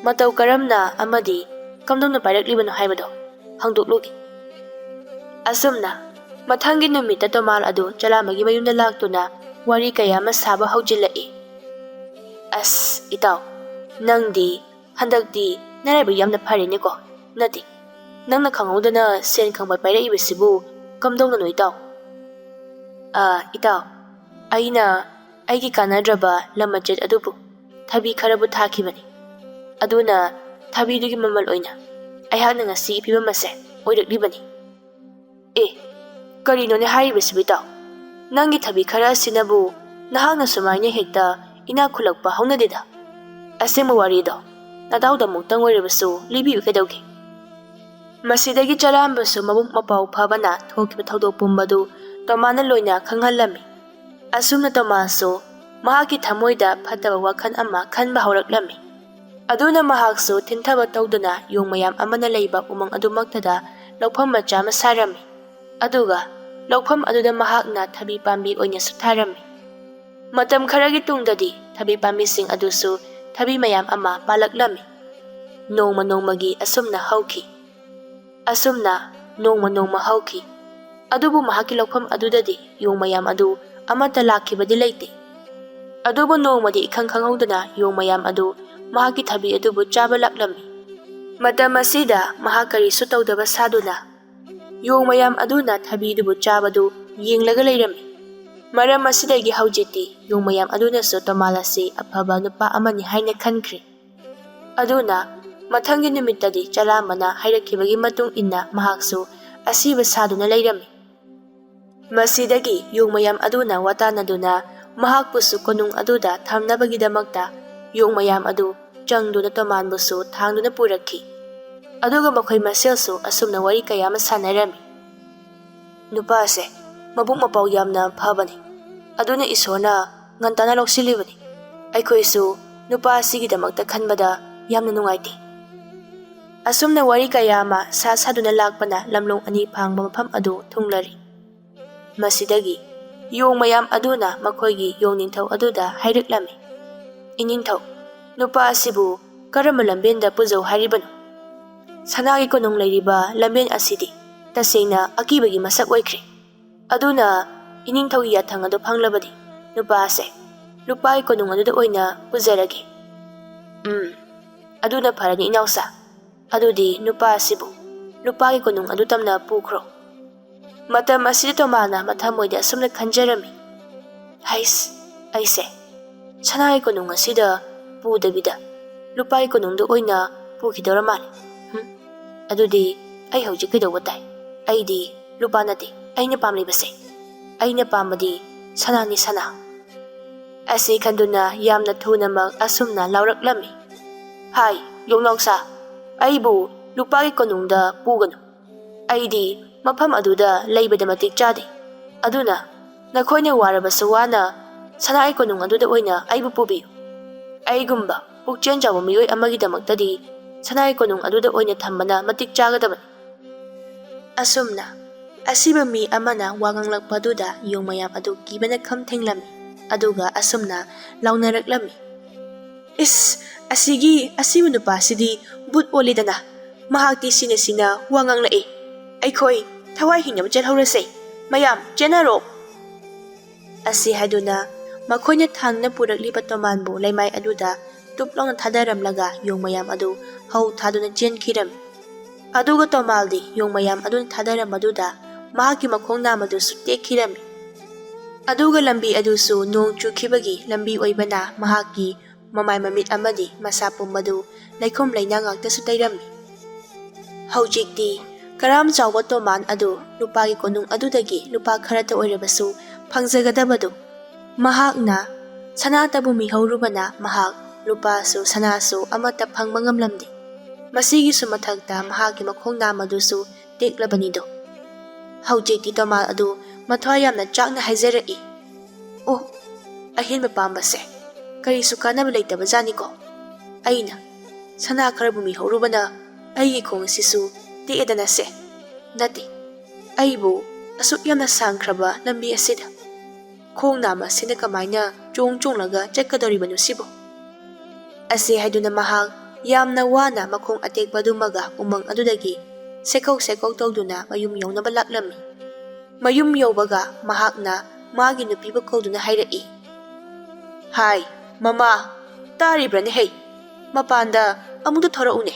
ꯃꯇꯧ ꯀꯔꯝꯅ ꯑꯃꯗꯤ ꯀꯝꯗꯧꯅ ꯄꯥꯏꯔꯛꯂꯤꯕꯅꯣ ꯍꯥꯏꯕꯗꯣ ꯍꯪꯗꯣꯛꯂꯨꯒꯦ꯫" ꯑꯁꯨꯝꯅ ꯃꯊꯪꯒꯤ ꯅꯨꯃꯤꯠꯇ ꯇꯣꯃꯥꯜ ꯑꯗꯨ ꯆꯂꯥꯝꯕꯒꯤ ꯃꯌꯨꯝꯗ ꯂꯥꯛꯇꯨꯅ ꯋꯥꯔꯤ ꯀꯌꯥ ꯑꯃ ꯁꯥꯕ ꯍꯧꯖꯤꯜꯂꯛꯏ꯫ "ꯑꯁ, ꯏꯇꯥꯎ, ꯅꯪꯗꯤ ꯍꯟꯗꯛꯇꯤ ꯅꯔꯥꯏꯕꯛ ꯌꯥꯝꯅ ꯐꯔꯦꯅꯦꯀꯣ꯫ ꯅꯠꯇꯦ, ꯅꯪꯅ ꯈꯪꯍꯧꯗꯅ ꯁꯦꯟ ꯈꯪꯕ ꯄꯥꯏꯔꯛꯏꯕꯁꯤꯕꯨ ꯀꯝꯗꯧꯅꯅꯣ, ꯏꯇꯥꯎ?" "ꯑ, ꯏꯇꯥꯎ, ꯑꯩꯅ ꯑꯩꯒꯤ ꯀꯥꯟꯅꯗ꯭ꯔꯕ ꯂꯝ ꯃꯆꯦꯠ ꯑꯗꯨꯕꯨ ꯊꯕꯤ ꯈꯔꯕꯨ ꯊꯥꯈꯤꯕꯅꯤ꯫ ꯑꯗꯨꯅ ꯊꯕꯤꯗꯨꯒꯤ ꯃꯃꯜ ꯑꯣꯏꯅ ꯑꯩꯍꯥꯛꯅ ꯉꯁꯤꯒꯤ ꯐꯤꯕꯝ ꯑꯁꯦ ꯑꯣꯏꯔꯛꯂꯤꯕꯅꯤ꯫" "ꯑꯦ, ꯀꯔꯤꯅꯣꯅꯦ ꯍꯥꯏꯔꯤꯕꯁꯤꯕꯨ, ꯏꯇꯥꯎ? ꯅꯪꯒꯤ ꯊꯕꯤ ꯈꯔ ꯑꯁꯤꯅꯕꯨ ꯅꯍꯥꯛꯅ ꯁꯨꯃꯥꯏꯅ ꯍꯦꯛꯇ ꯏꯅꯥꯛ ꯈꯨꯜꯂꯛꯄ ꯍꯧꯅꯗꯦꯗ꯫ ꯑꯁꯦꯡꯕ ꯋꯥꯔꯤꯗꯣ ꯅꯇꯥꯎꯗ ꯑꯃꯨꯛꯇꯪ ꯑꯣꯏꯔꯕꯁꯨ ꯂꯤꯕꯤꯌꯨ ꯀꯩꯗꯧꯒꯦ?" ꯃꯁꯤꯗꯒꯤ ꯆꯂꯥꯝꯕꯁꯨ ꯃꯕꯨꯛ ꯃꯄꯥꯎ ꯐꯕꯅ ꯊꯣꯛꯈꯤꯕ ꯊꯧꯗꯣꯛ ꯄꯨꯝꯕꯗꯨ ꯇꯣꯃꯥꯅ ꯂꯣꯏꯅ ꯈꯪꯍꯜꯂꯝꯃꯤ꯫ ꯑꯁꯨꯝꯅ ꯇꯣꯃꯥꯁꯨ ꯃꯍꯥꯛꯀꯤ ꯊꯃꯣꯏꯗ ꯐꯠꯇꯕ ꯋꯥꯈꯜ ꯑꯃ ꯈꯟꯕ ꯍꯧꯔꯛꯂꯝꯃꯤ꯫ ꯑꯗꯨꯅ ꯃꯍꯥꯛꯁꯨ ꯊꯤꯟꯊꯕ ꯇꯧꯗꯨꯅ ꯌꯣꯡ ꯃꯌꯥꯝ ꯑꯃꯅ ꯂꯩꯕ ꯎꯃꯪ ꯑꯗꯨꯃꯛꯇꯗ ꯂꯧꯐꯝ ꯃꯆꯥ ꯑꯃ ꯁꯥꯔꯝꯃꯤ꯫ ꯑꯗꯨꯒ ꯂꯧꯐꯝ ꯑꯗꯨꯗ ꯃꯍꯥꯛꯅ ꯊꯕꯤ ꯄꯥꯝꯕꯤ ꯑꯣꯏꯅꯁꯨ ꯊꯥꯔꯝꯃꯤ꯫ ꯃꯇꯝ ꯈꯔꯒꯤ ꯇꯨꯡꯗꯗꯤ ꯊꯕꯤ ꯄꯥꯝꯕꯤꯁꯤꯡ ꯑꯗꯨꯁꯨ ꯊꯕꯤ ꯃꯌꯥꯝ ꯑꯃ ꯄꯥꯜꯂꯛꯂꯝꯃꯤ꯫ ꯅꯣꯡꯃ ꯅꯣꯡꯃꯒꯤ ꯑꯁꯨꯝꯅ ꯍꯧꯈꯤ꯫ ꯑꯁꯨꯝꯅ ꯅꯣꯡꯃ ꯅꯣꯡꯃ ꯍꯧꯈꯤ꯫ ꯑꯗꯨꯕꯨ ꯃꯍꯥꯛꯀꯤ ꯂꯧꯐꯝ ꯑꯗꯨꯗꯗꯤ ꯌꯣꯡ ꯃꯌꯥꯝ ꯑꯗꯨ ꯑꯃꯠꯇ ꯂꯥꯛꯈꯤꯕꯗꯤ ꯂꯩꯇꯦ꯫ ꯑꯗꯨꯕꯨ ꯅꯣꯡꯃꯗꯤ ꯏꯈꯪ ꯈꯪꯍꯧꯗꯅ ꯌꯣꯡ ꯃꯌꯥꯝ ꯑꯗꯨ ꯃꯍꯥꯛꯀꯤ ꯊꯕꯤ ꯑꯗꯨꯕꯨ ꯆꯥꯕ ꯂꯥꯛꯂꯝꯃꯤ꯫ ꯃꯇꯝ ꯑꯁꯤꯗ ꯃꯍꯥꯛ ꯀꯔꯤꯁꯨ ꯇꯧꯗꯕ ꯁꯥꯗꯨꯅ ꯌꯣꯡ ꯃꯌꯥꯝ ꯑꯗꯨꯅ ꯊꯕꯤꯗꯨꯕꯨ ꯆꯥꯕꯗꯨ ꯌꯦꯡꯂꯒ ꯂꯩꯔꯝꯃꯤ꯫ ꯃꯔꯝ ꯑꯁꯤꯗꯒꯤ ꯍꯧꯖꯤꯛꯇꯤ ꯌꯣꯡ ꯃꯌꯥꯝ ꯑꯗꯨꯅꯁꯨ ꯇꯣꯃꯥꯜ ꯑꯁꯤ ꯑꯐꯕ ꯅꯨꯄꯥ ꯑꯃꯅꯤ ꯍꯥꯏꯅ ꯈꯟꯈ꯭ꯔꯦ꯫ ꯑꯗꯨꯅ ꯃꯊꯪꯒꯤ ꯅꯨꯃꯤꯠꯇꯗꯤ ꯆꯂꯥꯝꯕꯅ ꯍꯥꯏꯔꯛꯈꯤꯕꯒꯤ ꯃꯇꯨꯡ ꯏꯟꯅ ꯃꯍꯥꯛꯁꯨ ꯑꯁꯤꯕ ꯁꯥꯗꯨꯅ ꯂꯩꯔꯝꯃꯤ꯫ ꯃꯁꯤꯗꯒꯤ ꯌꯣꯡ ꯃꯌꯥꯝ ꯑꯗꯨꯅ ꯋꯥꯇꯥꯟꯅꯗꯨꯅ ꯃꯍꯥꯛꯄꯨꯁꯨ ꯀꯣꯅꯨꯡ ꯑꯗꯨꯗ ꯊꯝꯅꯕꯒꯤꯗꯃꯛꯇ ꯌꯣꯡ ꯃꯌꯥꯝ ꯑꯗꯨ ꯆꯪꯗꯨꯅ ꯇꯣꯃꯥꯟꯕꯨꯁꯨ ꯊꯥꯡꯗꯨꯅ ꯄꯨꯔꯛꯈꯤ꯫ ꯑꯗꯨꯒ ꯃꯈꯣꯏ ꯃꯁꯦꯜꯁꯨ ꯑꯁꯨꯝꯅ ꯋꯥꯔꯤ ꯀꯌꯥ ꯑꯃ ꯁꯥꯟꯅꯔꯝꯃꯤ꯫ "ꯅꯨꯄꯥꯁꯦ ꯃꯕꯨꯛ ꯃꯄꯥꯎ ꯌꯥꯝꯅ ꯐꯕꯅꯤ, ꯑꯗꯨꯅ ꯏꯁꯣꯔꯅ ꯉꯟꯇꯥꯅ ꯂꯧꯁꯤꯜꯂꯤꯕꯅꯤ꯫ ꯑꯩꯈꯣꯏꯁꯨ ꯅꯨꯄꯥ ꯑꯁꯤꯒꯤꯗꯃꯛꯇ ꯈꯟꯕꯗ ꯌꯥꯝꯅ ꯅꯨꯡꯉꯥꯏꯇꯦ"꯫ ꯑꯁꯨꯝꯅ ꯋꯥꯔꯤ ꯀꯌꯥ ꯑꯃ ꯁꯥ ꯁꯥꯗꯨꯅ ꯂꯥꯛꯄꯅ ꯂꯝꯂꯣꯡ ꯑꯅꯤ ꯐꯥꯡꯕ ꯃꯐꯝ ꯑꯗꯨ ꯊꯨꯡꯂꯔꯤ꯫ ꯃꯁꯤꯗꯒꯤ ꯌꯣꯡ ꯃꯌꯥꯝ ꯑꯗꯨꯅ ꯃꯈꯣꯏꯒꯤ ꯌꯣꯡ ꯅꯤꯡꯊꯧ ꯑꯗꯨꯗ ꯍꯥꯏꯔꯛꯂꯝꯃꯤ, "ꯏꯅꯤꯡꯊꯧ, ꯅꯨꯄꯥ ꯑꯁꯤꯕꯨ ꯀꯔꯝꯕ ꯂꯝꯕꯦꯟꯗ ꯄꯨꯖꯧ ꯍꯥꯏꯔꯤꯕꯅꯣ? ꯁꯅꯥꯒꯤ ꯀꯣꯅꯨꯡ ꯂꯩꯔꯤꯕ ꯂꯝꯕꯦꯟ ꯑꯁꯤꯗꯤ ꯇꯁꯦꯡꯅ ꯑꯀꯤꯕꯒꯤ ꯃꯁꯛ ꯑꯣꯏꯈ꯭ꯔꯦ꯫ ꯑꯗꯨꯅ ꯏꯅꯤꯡꯊꯧꯒꯤ ꯌꯥꯊꯪ ꯑꯗꯨ ꯐꯪꯂꯕꯗꯤ ꯅꯨꯄꯥ ꯑꯁꯦ ꯂꯨꯄꯥꯒꯤ ꯀꯣꯅꯨꯡ ꯑꯗꯨꯗ ꯑꯣꯏꯅ ꯄꯨꯖꯔꯒꯦ"꯫ "ꯎꯝ, ꯑꯗꯨꯅ ꯐꯔꯅꯤ ꯏꯅꯥꯎꯁꯥ꯫ ꯑꯗꯨꯗꯤ ꯅꯨꯄꯥ ꯑꯁꯤꯕꯨ ꯂꯨꯄꯥꯒꯤ ꯀꯣꯅꯨꯡ ꯑꯗꯨ ꯇꯝꯅ ꯄꯨꯈ꯭ꯔꯣ"꯫ ꯃꯇꯝ ꯑꯁꯤꯗ ꯇꯣꯃꯥꯅ ꯃꯊꯃꯣꯏꯗ ꯑꯁꯨꯝꯅ ꯈꯟꯖꯔꯝꯃꯤ, "ꯍꯩꯁ, ꯑꯩꯁꯦ ꯁꯅꯥꯒꯤ ꯀꯣꯅꯨꯡ ꯑꯁꯤꯗ ꯄꯨꯗꯕꯤꯗ ꯂꯨꯄꯥꯒꯤ ꯀꯣꯅꯨꯡꯗ ꯑꯣꯏꯅ ꯄꯨꯈꯤꯗꯧꯔ ꯃꯥꯜꯂꯦ꯫ ꯍꯨꯝ, ꯑꯗꯨꯗꯤ ꯑꯩ ꯍꯧꯖꯤꯛ ꯀꯩꯗꯧꯕ ꯇꯥꯏ? ꯑꯩꯗꯤ ꯂꯨꯄꯥ ꯅꯠꯇꯦ ꯑꯩꯅ ꯄꯥꯝꯂꯤꯕꯁꯦ꯫ ꯑꯩꯅ ꯄꯥꯝꯕꯗꯤ ꯁꯅꯥꯅꯤ, ꯁꯅꯥ"꯫ ꯑꯁꯤ ꯈꯟꯗꯨꯅ ꯌꯥꯝꯅ ꯊꯨꯅꯃꯛ ꯑꯁꯨꯝꯅ ꯂꯥꯎꯔꯛꯂꯝꯃꯤ, "ꯍꯥꯏ, ꯌꯣꯡꯅꯥꯎꯁꯥ, ꯑꯩꯕꯨ ꯂꯨꯄꯥꯒꯤ ꯀꯣꯅꯨꯡꯗ ꯄꯨꯒꯅꯨ꯫ ꯑꯩꯗꯤ ꯃꯐꯝ ꯑꯗꯨꯗ ꯂꯩꯕꯗ ꯃꯇꯤꯛ ꯆꯥꯗꯦ꯫ ꯑꯗꯨꯅ ꯅꯈꯣꯏꯅ ꯋꯥꯔꯕꯁꯨ ꯋꯥꯅ ꯁꯅꯥꯒꯤ ꯀꯣꯅꯨꯡ ꯑꯗꯨꯗ ꯑꯣꯏꯅ ꯑꯩꯕꯨ ꯄꯨꯕꯤꯌꯨ꯫ ꯑꯩꯒꯨꯝꯕ ꯄꯨꯛꯆꯦꯜ ꯆꯥꯎꯕ ꯃꯤꯑꯣꯏ ꯑꯃꯒꯤꯗꯃꯛꯇꯗꯤ ꯁꯅꯥꯒꯤ ꯀꯣꯅꯨꯡ ꯑꯗꯨꯗ ꯑꯣꯏꯅ ꯊꯝꯕꯅ ꯃꯇꯤꯛ ꯆꯥꯒꯗꯕꯅꯤ"꯫ ꯑꯁꯨꯝꯅ ꯑꯁꯤꯕ ꯃꯤ ꯑꯃꯅ ꯋꯥ ꯉꯥꯡꯂꯛꯄ ꯑꯗꯨꯗ ꯌꯣꯡ ꯃꯌꯥꯝ ꯑꯗꯨ ꯀꯤꯕꯅ ꯈꯝ ꯊꯦꯡꯂꯝꯃꯤ꯫ ꯑꯗꯨꯒ ꯑꯁꯨꯝꯅ ꯂꯥꯎꯅꯔꯛꯂꯝꯃꯤ, "ꯏꯁ, ꯑꯁꯤꯒꯤ ꯑꯁꯤꯕ ꯅꯨꯄꯥꯁꯤꯗꯤ ꯕꯨꯠ ꯑꯣꯜꯂꯤꯗꯅ꯫ ꯃꯍꯥꯛꯇꯤ ꯁꯤꯅ ꯁꯤꯅ ꯋꯥ ꯉꯥꯡꯂꯛꯏ꯫ ꯑꯩꯈꯣꯏ ꯊꯋꯥꯏ ꯍꯤꯡꯅꯕ ꯆꯦꯜꯍꯧꯔꯁꯦ꯫ ꯃꯌꯥꯝ ꯆꯦꯟꯅꯔꯣ"꯫ ꯑꯁꯤ ꯍꯥꯏꯗꯨꯅ ꯃꯈꯣꯏꯅ ꯊꯥꯡꯗꯨꯅ ꯄꯨꯔꯛꯂꯤꯕ ꯇꯣꯃꯥꯟꯕꯨ ꯂꯩꯃꯥꯏ ꯑꯗꯨꯗ ꯇꯨꯞ ꯂꯥꯎꯅ ꯊꯥꯗꯔꯝꯂꯒ ꯌꯣꯡ ꯃꯌꯥꯝ ꯑꯗꯨ ꯍꯧ ꯊꯥꯗꯨꯅ ꯆꯦꯟꯈꯤꯔꯝꯃꯤ꯫ ꯑꯗꯨꯒ ꯇꯣꯃꯥꯜꯗꯤ ꯌꯣꯡ ꯃꯌꯥꯝ ꯑꯗꯨꯅ ꯊꯥꯗꯔꯝꯕꯗꯨꯗ ꯃꯍꯥꯛꯀꯤ ꯃꯈꯣꯡ ꯅꯥꯝꯃꯗꯨꯁꯨ ꯇꯦꯛꯈꯤꯔꯝꯃꯤ꯫ ꯑꯗꯨꯒ ꯂꯝꯕꯤ ꯑꯗꯨꯁꯨ ꯅꯣꯡ ꯆꯨꯈꯤꯕꯒꯤ ꯂꯝꯕꯤ ꯑꯣꯏꯕꯅ ꯃꯍꯥꯛꯀꯤ ꯃꯃꯥꯏ ꯃꯃꯤꯠ ꯑꯃꯗꯤ ꯃꯁꯥ ꯄꯨꯝꯕꯗꯨ ꯂꯩꯈꯣꯝ ꯂꯩꯅꯥ ꯉꯥꯛꯇꯁꯨ ꯇꯩꯔꯝꯃꯤ꯫ ꯍꯧꯖꯤꯛꯇꯤ ꯀꯔꯥꯝ ꯆꯥꯎꯕ ꯇꯣꯃꯥꯟ ꯑꯗꯨ ꯂꯨꯄꯥꯒꯤ ꯀꯣꯅꯨꯡ ꯑꯗꯨꯗꯒꯤ ꯂꯨꯄꯥ ꯈꯔꯇ ꯑꯣꯏꯔꯕꯁꯨ ꯐꯪꯖꯒꯗꯕꯗꯨ ꯃꯍꯥꯛꯅ ꯁꯅꯥꯇꯕꯨ ꯃꯤꯍꯧꯔꯨꯕꯅ ꯃꯍꯥꯛ ꯂꯨꯄꯥꯁꯨ ꯁꯅꯥꯁꯨ ꯑꯃꯠꯇ ꯐꯪꯕ ꯉꯝꯂꯝꯗꯦ꯫ ꯃꯁꯤꯒꯤꯁꯨ ꯃꯊꯛꯇ ꯃꯍꯥꯛꯀꯤ ꯃꯈꯣꯡ ꯅꯥꯝꯃꯗꯨꯁꯨ ꯇꯦꯛꯂꯕꯅꯤꯗꯣ꯫ ꯍꯧꯖꯤꯛꯇꯤ ꯇꯣꯃꯥꯟ ꯑꯗꯨ ꯃꯊ꯭ꯋꯥꯏ ꯌꯥꯝꯅ ꯆꯥꯛꯅ ꯍꯥꯏꯖꯔꯛꯏ, "ꯑꯣ, ꯑꯍꯦꯟꯕ ꯄꯥꯝꯕꯁꯦ ꯀꯔꯤꯁꯨ ꯀꯥꯟꯅꯕ ꯂꯩꯇꯕꯖꯥꯠꯅꯤꯀꯣ꯫ ꯑꯩꯅ ꯁꯅꯥ ꯈꯔꯕꯨ ꯃꯤꯍꯧꯔꯨꯕꯅ ꯑꯩꯒꯤ ꯈꯣꯡ ꯑꯁꯤꯁꯨ ꯇꯦꯛꯑꯦꯗꯅꯁꯦ꯫ ꯅꯠꯇꯦ, ꯑꯩꯕꯨ ꯑꯁꯨꯛ ꯌꯥꯝꯅ ꯁꯥꯡꯈ꯭ꯔꯕ ꯂꯝꯕꯤ ꯑꯁꯤꯗ ꯈꯣꯡ ꯅꯥꯝꯃ ꯑꯁꯤꯅ ꯀꯃꯥꯏꯅ ꯆꯣꯡ ꯆꯣꯡꯂꯒ ꯆꯠꯀꯗꯧꯔꯤꯕꯅꯣ ꯁꯤꯕꯨ?" ꯑꯁꯤ ꯍꯥꯏꯗꯨꯅ ꯃꯍꯥꯛ ꯌꯥꯝꯅ ꯋꯥꯅ ꯃꯈꯣꯡ ꯑꯇꯦꯛꯄꯗꯨꯃꯒ ꯎꯃꯪ ꯑꯗꯨꯗꯒꯤ ꯁꯦꯀꯧ ꯁꯦꯀꯧ ꯇꯧꯗꯨꯅ ꯃꯌꯨꯝ ꯌꯧꯅꯕ ꯂꯥꯛꯂꯝꯃꯤ꯫ ꯃꯌꯨꯝ ꯌꯧꯕꯒ ꯃꯍꯥꯛꯅ ꯃꯥꯒꯤ ꯅꯨꯄꯤꯕꯨ ꯀꯧꯗꯨꯅ ꯍꯥꯏꯔꯛꯏ, "ꯍꯥꯏ, ꯃꯃꯥ, ꯇꯥꯔꯤꯕ꯭ꯔꯅꯦ ꯍꯩ? ꯃꯄꯥꯟꯗ ꯑꯃꯨꯛꯇ ꯊꯣꯔꯛꯎꯅꯦ꯫"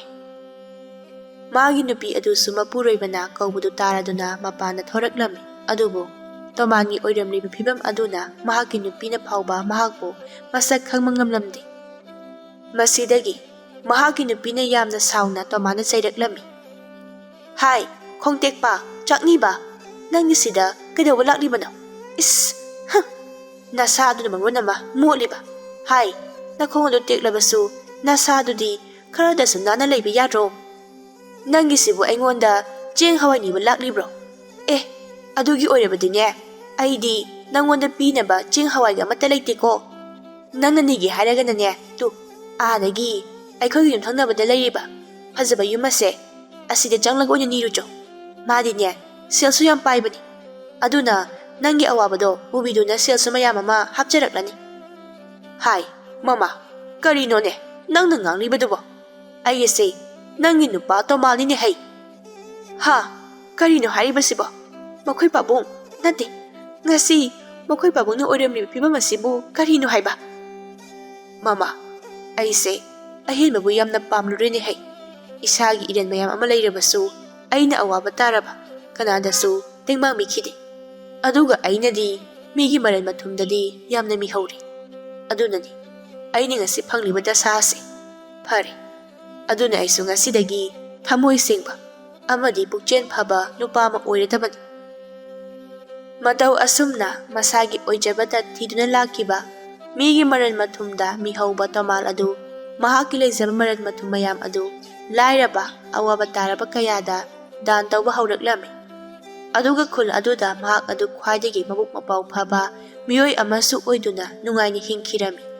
ꯃꯥꯒꯤ ꯅꯨꯄꯤ ꯑꯗꯨꯁꯨ ꯃꯄꯨꯔꯣꯏꯕꯅ ꯀꯧꯕꯗꯨ ꯇꯥꯔꯗꯨꯅ ꯃꯄꯥꯟꯗ ꯊꯣꯔꯛꯂꯝꯃꯤ꯫ ꯑꯗꯨꯕꯨ ꯇꯣꯃꯥꯟꯒꯤ ꯑꯣꯏꯔꯝꯂꯤꯕ ꯐꯤꯕꯝ ꯑꯗꯨꯅ ꯃꯍꯥꯛꯀꯤ ꯅꯨꯄꯤꯅ ꯐꯥꯎꯕ ꯃꯍꯥꯛꯄꯨ ꯃꯁꯛ ꯈꯪꯕ ꯉꯝꯂꯝꯗꯦ꯫ ꯃꯁꯤꯗꯒꯤ ꯃꯍꯥꯛꯀꯤ ꯅꯨꯄꯤꯅ ꯌꯥꯝꯅ ꯁꯥꯎꯅ ꯇꯣꯃꯥꯟꯗ ꯆꯩꯔꯛꯂꯝꯃꯤ, "ꯍꯥꯏ, ꯈꯣꯡꯇꯦꯛꯄ, ꯆꯥꯛꯅꯤꯕ, ꯅꯪꯒꯤꯁꯤꯗ ꯀꯩꯗꯧꯕ ꯂꯥꯛꯂꯤꯕꯅꯣ? ꯏꯁ, ꯍ! ꯅꯁꯥ ꯑꯗꯨꯅ ꯃꯔꯣꯟ ꯑꯃ ꯃꯣꯠꯂꯤꯕ꯫ ꯍꯥꯏ, ꯅꯈꯣꯡ ꯑꯗꯨ ꯇꯦꯛꯂꯕꯁꯨ ꯅꯁꯥꯗꯨꯗꯤ ꯈꯔꯗꯁꯨ ꯅꯥꯟꯅ ꯂꯩꯕ ꯌꯥꯗ꯭ꯔꯣ? ꯅꯪꯒꯤꯁꯤꯕꯨ ꯑꯩꯉꯣꯟꯗ ꯆꯦꯡ ꯍꯋꯥꯏ ꯅꯤꯕ ꯂꯥꯛꯂꯤꯕ꯭ꯔꯣ? ꯑꯦ, ꯑꯗꯨꯒꯤ ꯑꯣꯏꯔꯕꯗꯤꯅꯦ, ꯑꯩꯗꯤ ꯅꯪꯉꯣꯟꯗ ꯄꯤꯅꯕ ꯆꯦꯡ ꯍꯋꯥꯏꯒ ꯑꯃꯠꯇ ꯂꯩꯇꯦꯀꯣ꯫ ꯅꯪꯅ ꯅꯤꯒꯦ ꯍꯥꯏꯔꯒꯅꯅꯦ, ꯇꯨ, ꯑꯥꯗꯒꯤ ꯑꯩꯈꯣꯏꯒꯤ ꯌꯨꯝꯊꯪꯅꯕꯗ ꯂꯩꯔꯤꯕ ꯐꯖꯕ ꯌꯨꯝ ꯑꯁꯦ, ꯑꯁꯤꯗ ꯆꯪꯂꯒ ꯑꯣꯏꯅ ꯅꯤꯔꯨꯆꯣ꯫ ꯃꯥꯗꯤꯅꯦ, ꯁꯦꯜꯁꯨ ꯌꯥꯝ ꯄꯥꯏꯕꯅꯤ꯫ ꯑꯗꯨꯅ ꯅꯪꯒꯤ ꯑꯋꯥꯕꯗꯣ ꯎꯕꯤꯗꯨꯅ ꯁꯦꯜꯁꯨ ꯃꯌꯥꯝ ꯑꯃ ꯍꯥꯞꯆꯔꯛꯂꯅꯤ꯫" ꯍꯥꯏ, "ꯃꯃꯥ, ꯀꯔꯤꯅꯣꯅꯦ ꯅꯪꯅ ꯉꯥꯡꯂꯤꯕꯗꯨꯕꯣ? ꯑꯩꯒꯤꯁꯦ ꯅꯪꯒꯤ ꯅꯨꯄꯥ ꯇꯣꯃꯥꯟꯅꯤꯅꯦ ꯍꯩ꯫" "ꯍꯥ? ꯀꯔꯤꯅꯣ ꯍꯥꯏꯔꯤꯕꯁꯤꯕꯣ? ꯃꯈꯣꯏ ꯄꯥꯕꯨꯡ, ꯅꯠꯇꯦ, ꯉꯁꯤ ꯃꯈꯣꯏ ꯄꯥꯕꯨꯡꯅ ꯑꯣꯏꯔꯝꯂꯤꯕ ꯐꯤꯕꯝ ꯑꯁꯤꯕꯨ ꯀꯔꯤꯅꯣ ꯍꯥꯏꯕ?" "ꯃꯃꯥ, ꯑꯩꯁꯦ ꯑꯍꯦꯟꯕꯕꯨ ꯌꯥꯝꯅ ꯄꯥꯝꯂꯨꯔꯦꯅꯦ ꯍꯩ꯫ ꯏꯁꯥꯒꯤ ꯏꯔꯟ ꯃꯌꯥꯝ ꯑꯃ ꯂꯩꯔꯕꯁꯨ ꯑꯩꯅ ꯑꯋꯥꯕ ꯇꯥꯔꯕ ꯀꯅꯥꯗꯁꯨ ꯇꯦꯡꯕꯥꯡꯕꯤꯈꯤꯗꯦ꯫ ꯑꯗꯨꯒ ꯑꯩꯅꯗꯤ ꯃꯤꯒꯤ ꯃꯔꯟ ꯃꯊꯨꯝꯗꯗꯤ ꯌꯥꯝꯅ ꯃꯤꯍꯧꯔꯦ꯫ ꯑꯗꯨꯅꯅꯤ ꯑꯩꯅ ꯉꯁꯤ ꯐꯪꯂꯤꯕ ꯗꯁꯥ ꯑꯁꯤ꯫ ꯐꯔꯦ, ꯑꯗꯨꯅ ꯑꯩꯁꯨ ꯉꯁꯤꯗꯒꯤ ꯊꯃꯣꯏ ꯁꯦꯡꯕ ꯑꯃꯗꯤ ꯄꯨꯛꯆꯦꯜ ꯐꯕ ꯅꯨꯄꯥ ꯑꯃ ꯑꯣꯏꯔꯗꯕꯅꯤ꯫ ꯃꯇꯧ ꯑꯁꯨꯝꯅ ꯃꯁꯥꯒꯤ ꯑꯣꯏꯖꯕꯇ ꯊꯤꯗꯨꯅ ꯂꯥꯛꯈꯤꯕ ꯃꯤꯒꯤ ꯃꯔꯟ ꯃꯊꯨꯝꯗ ꯃꯤꯍꯧꯕ ꯇꯣꯃꯥꯜ ꯑꯗꯨ ꯃꯍꯥꯛꯀꯤ ꯂꯩꯖꯕ ꯃꯔꯟ ꯃꯊꯨꯝ ꯃꯌꯥꯝ ꯑꯗꯨ ꯂꯥꯏꯔꯕ, ꯑꯋꯥꯕ ꯇꯥꯔꯕ ꯀꯌꯥꯗ ꯗꯥꯟ ꯇꯧꯕ ꯍꯧꯔꯛꯂꯝꯃꯤ꯫ ꯑꯗꯨꯒ ꯈꯨꯜ ꯑꯗꯨꯗ ꯃꯍꯥꯛ ꯑꯗꯨ ꯈ꯭ꯋꯥꯏꯗꯒꯤ ꯃꯕꯨꯛ ꯃꯄꯥꯎ ꯐꯕ ꯃꯤꯑꯣꯏ ꯑꯃꯁꯨ ꯑꯣꯏꯗꯨꯅ ꯅꯨꯡꯉꯥꯏꯅ ꯍꯤꯡꯈꯤꯔꯝꯃꯤ꯫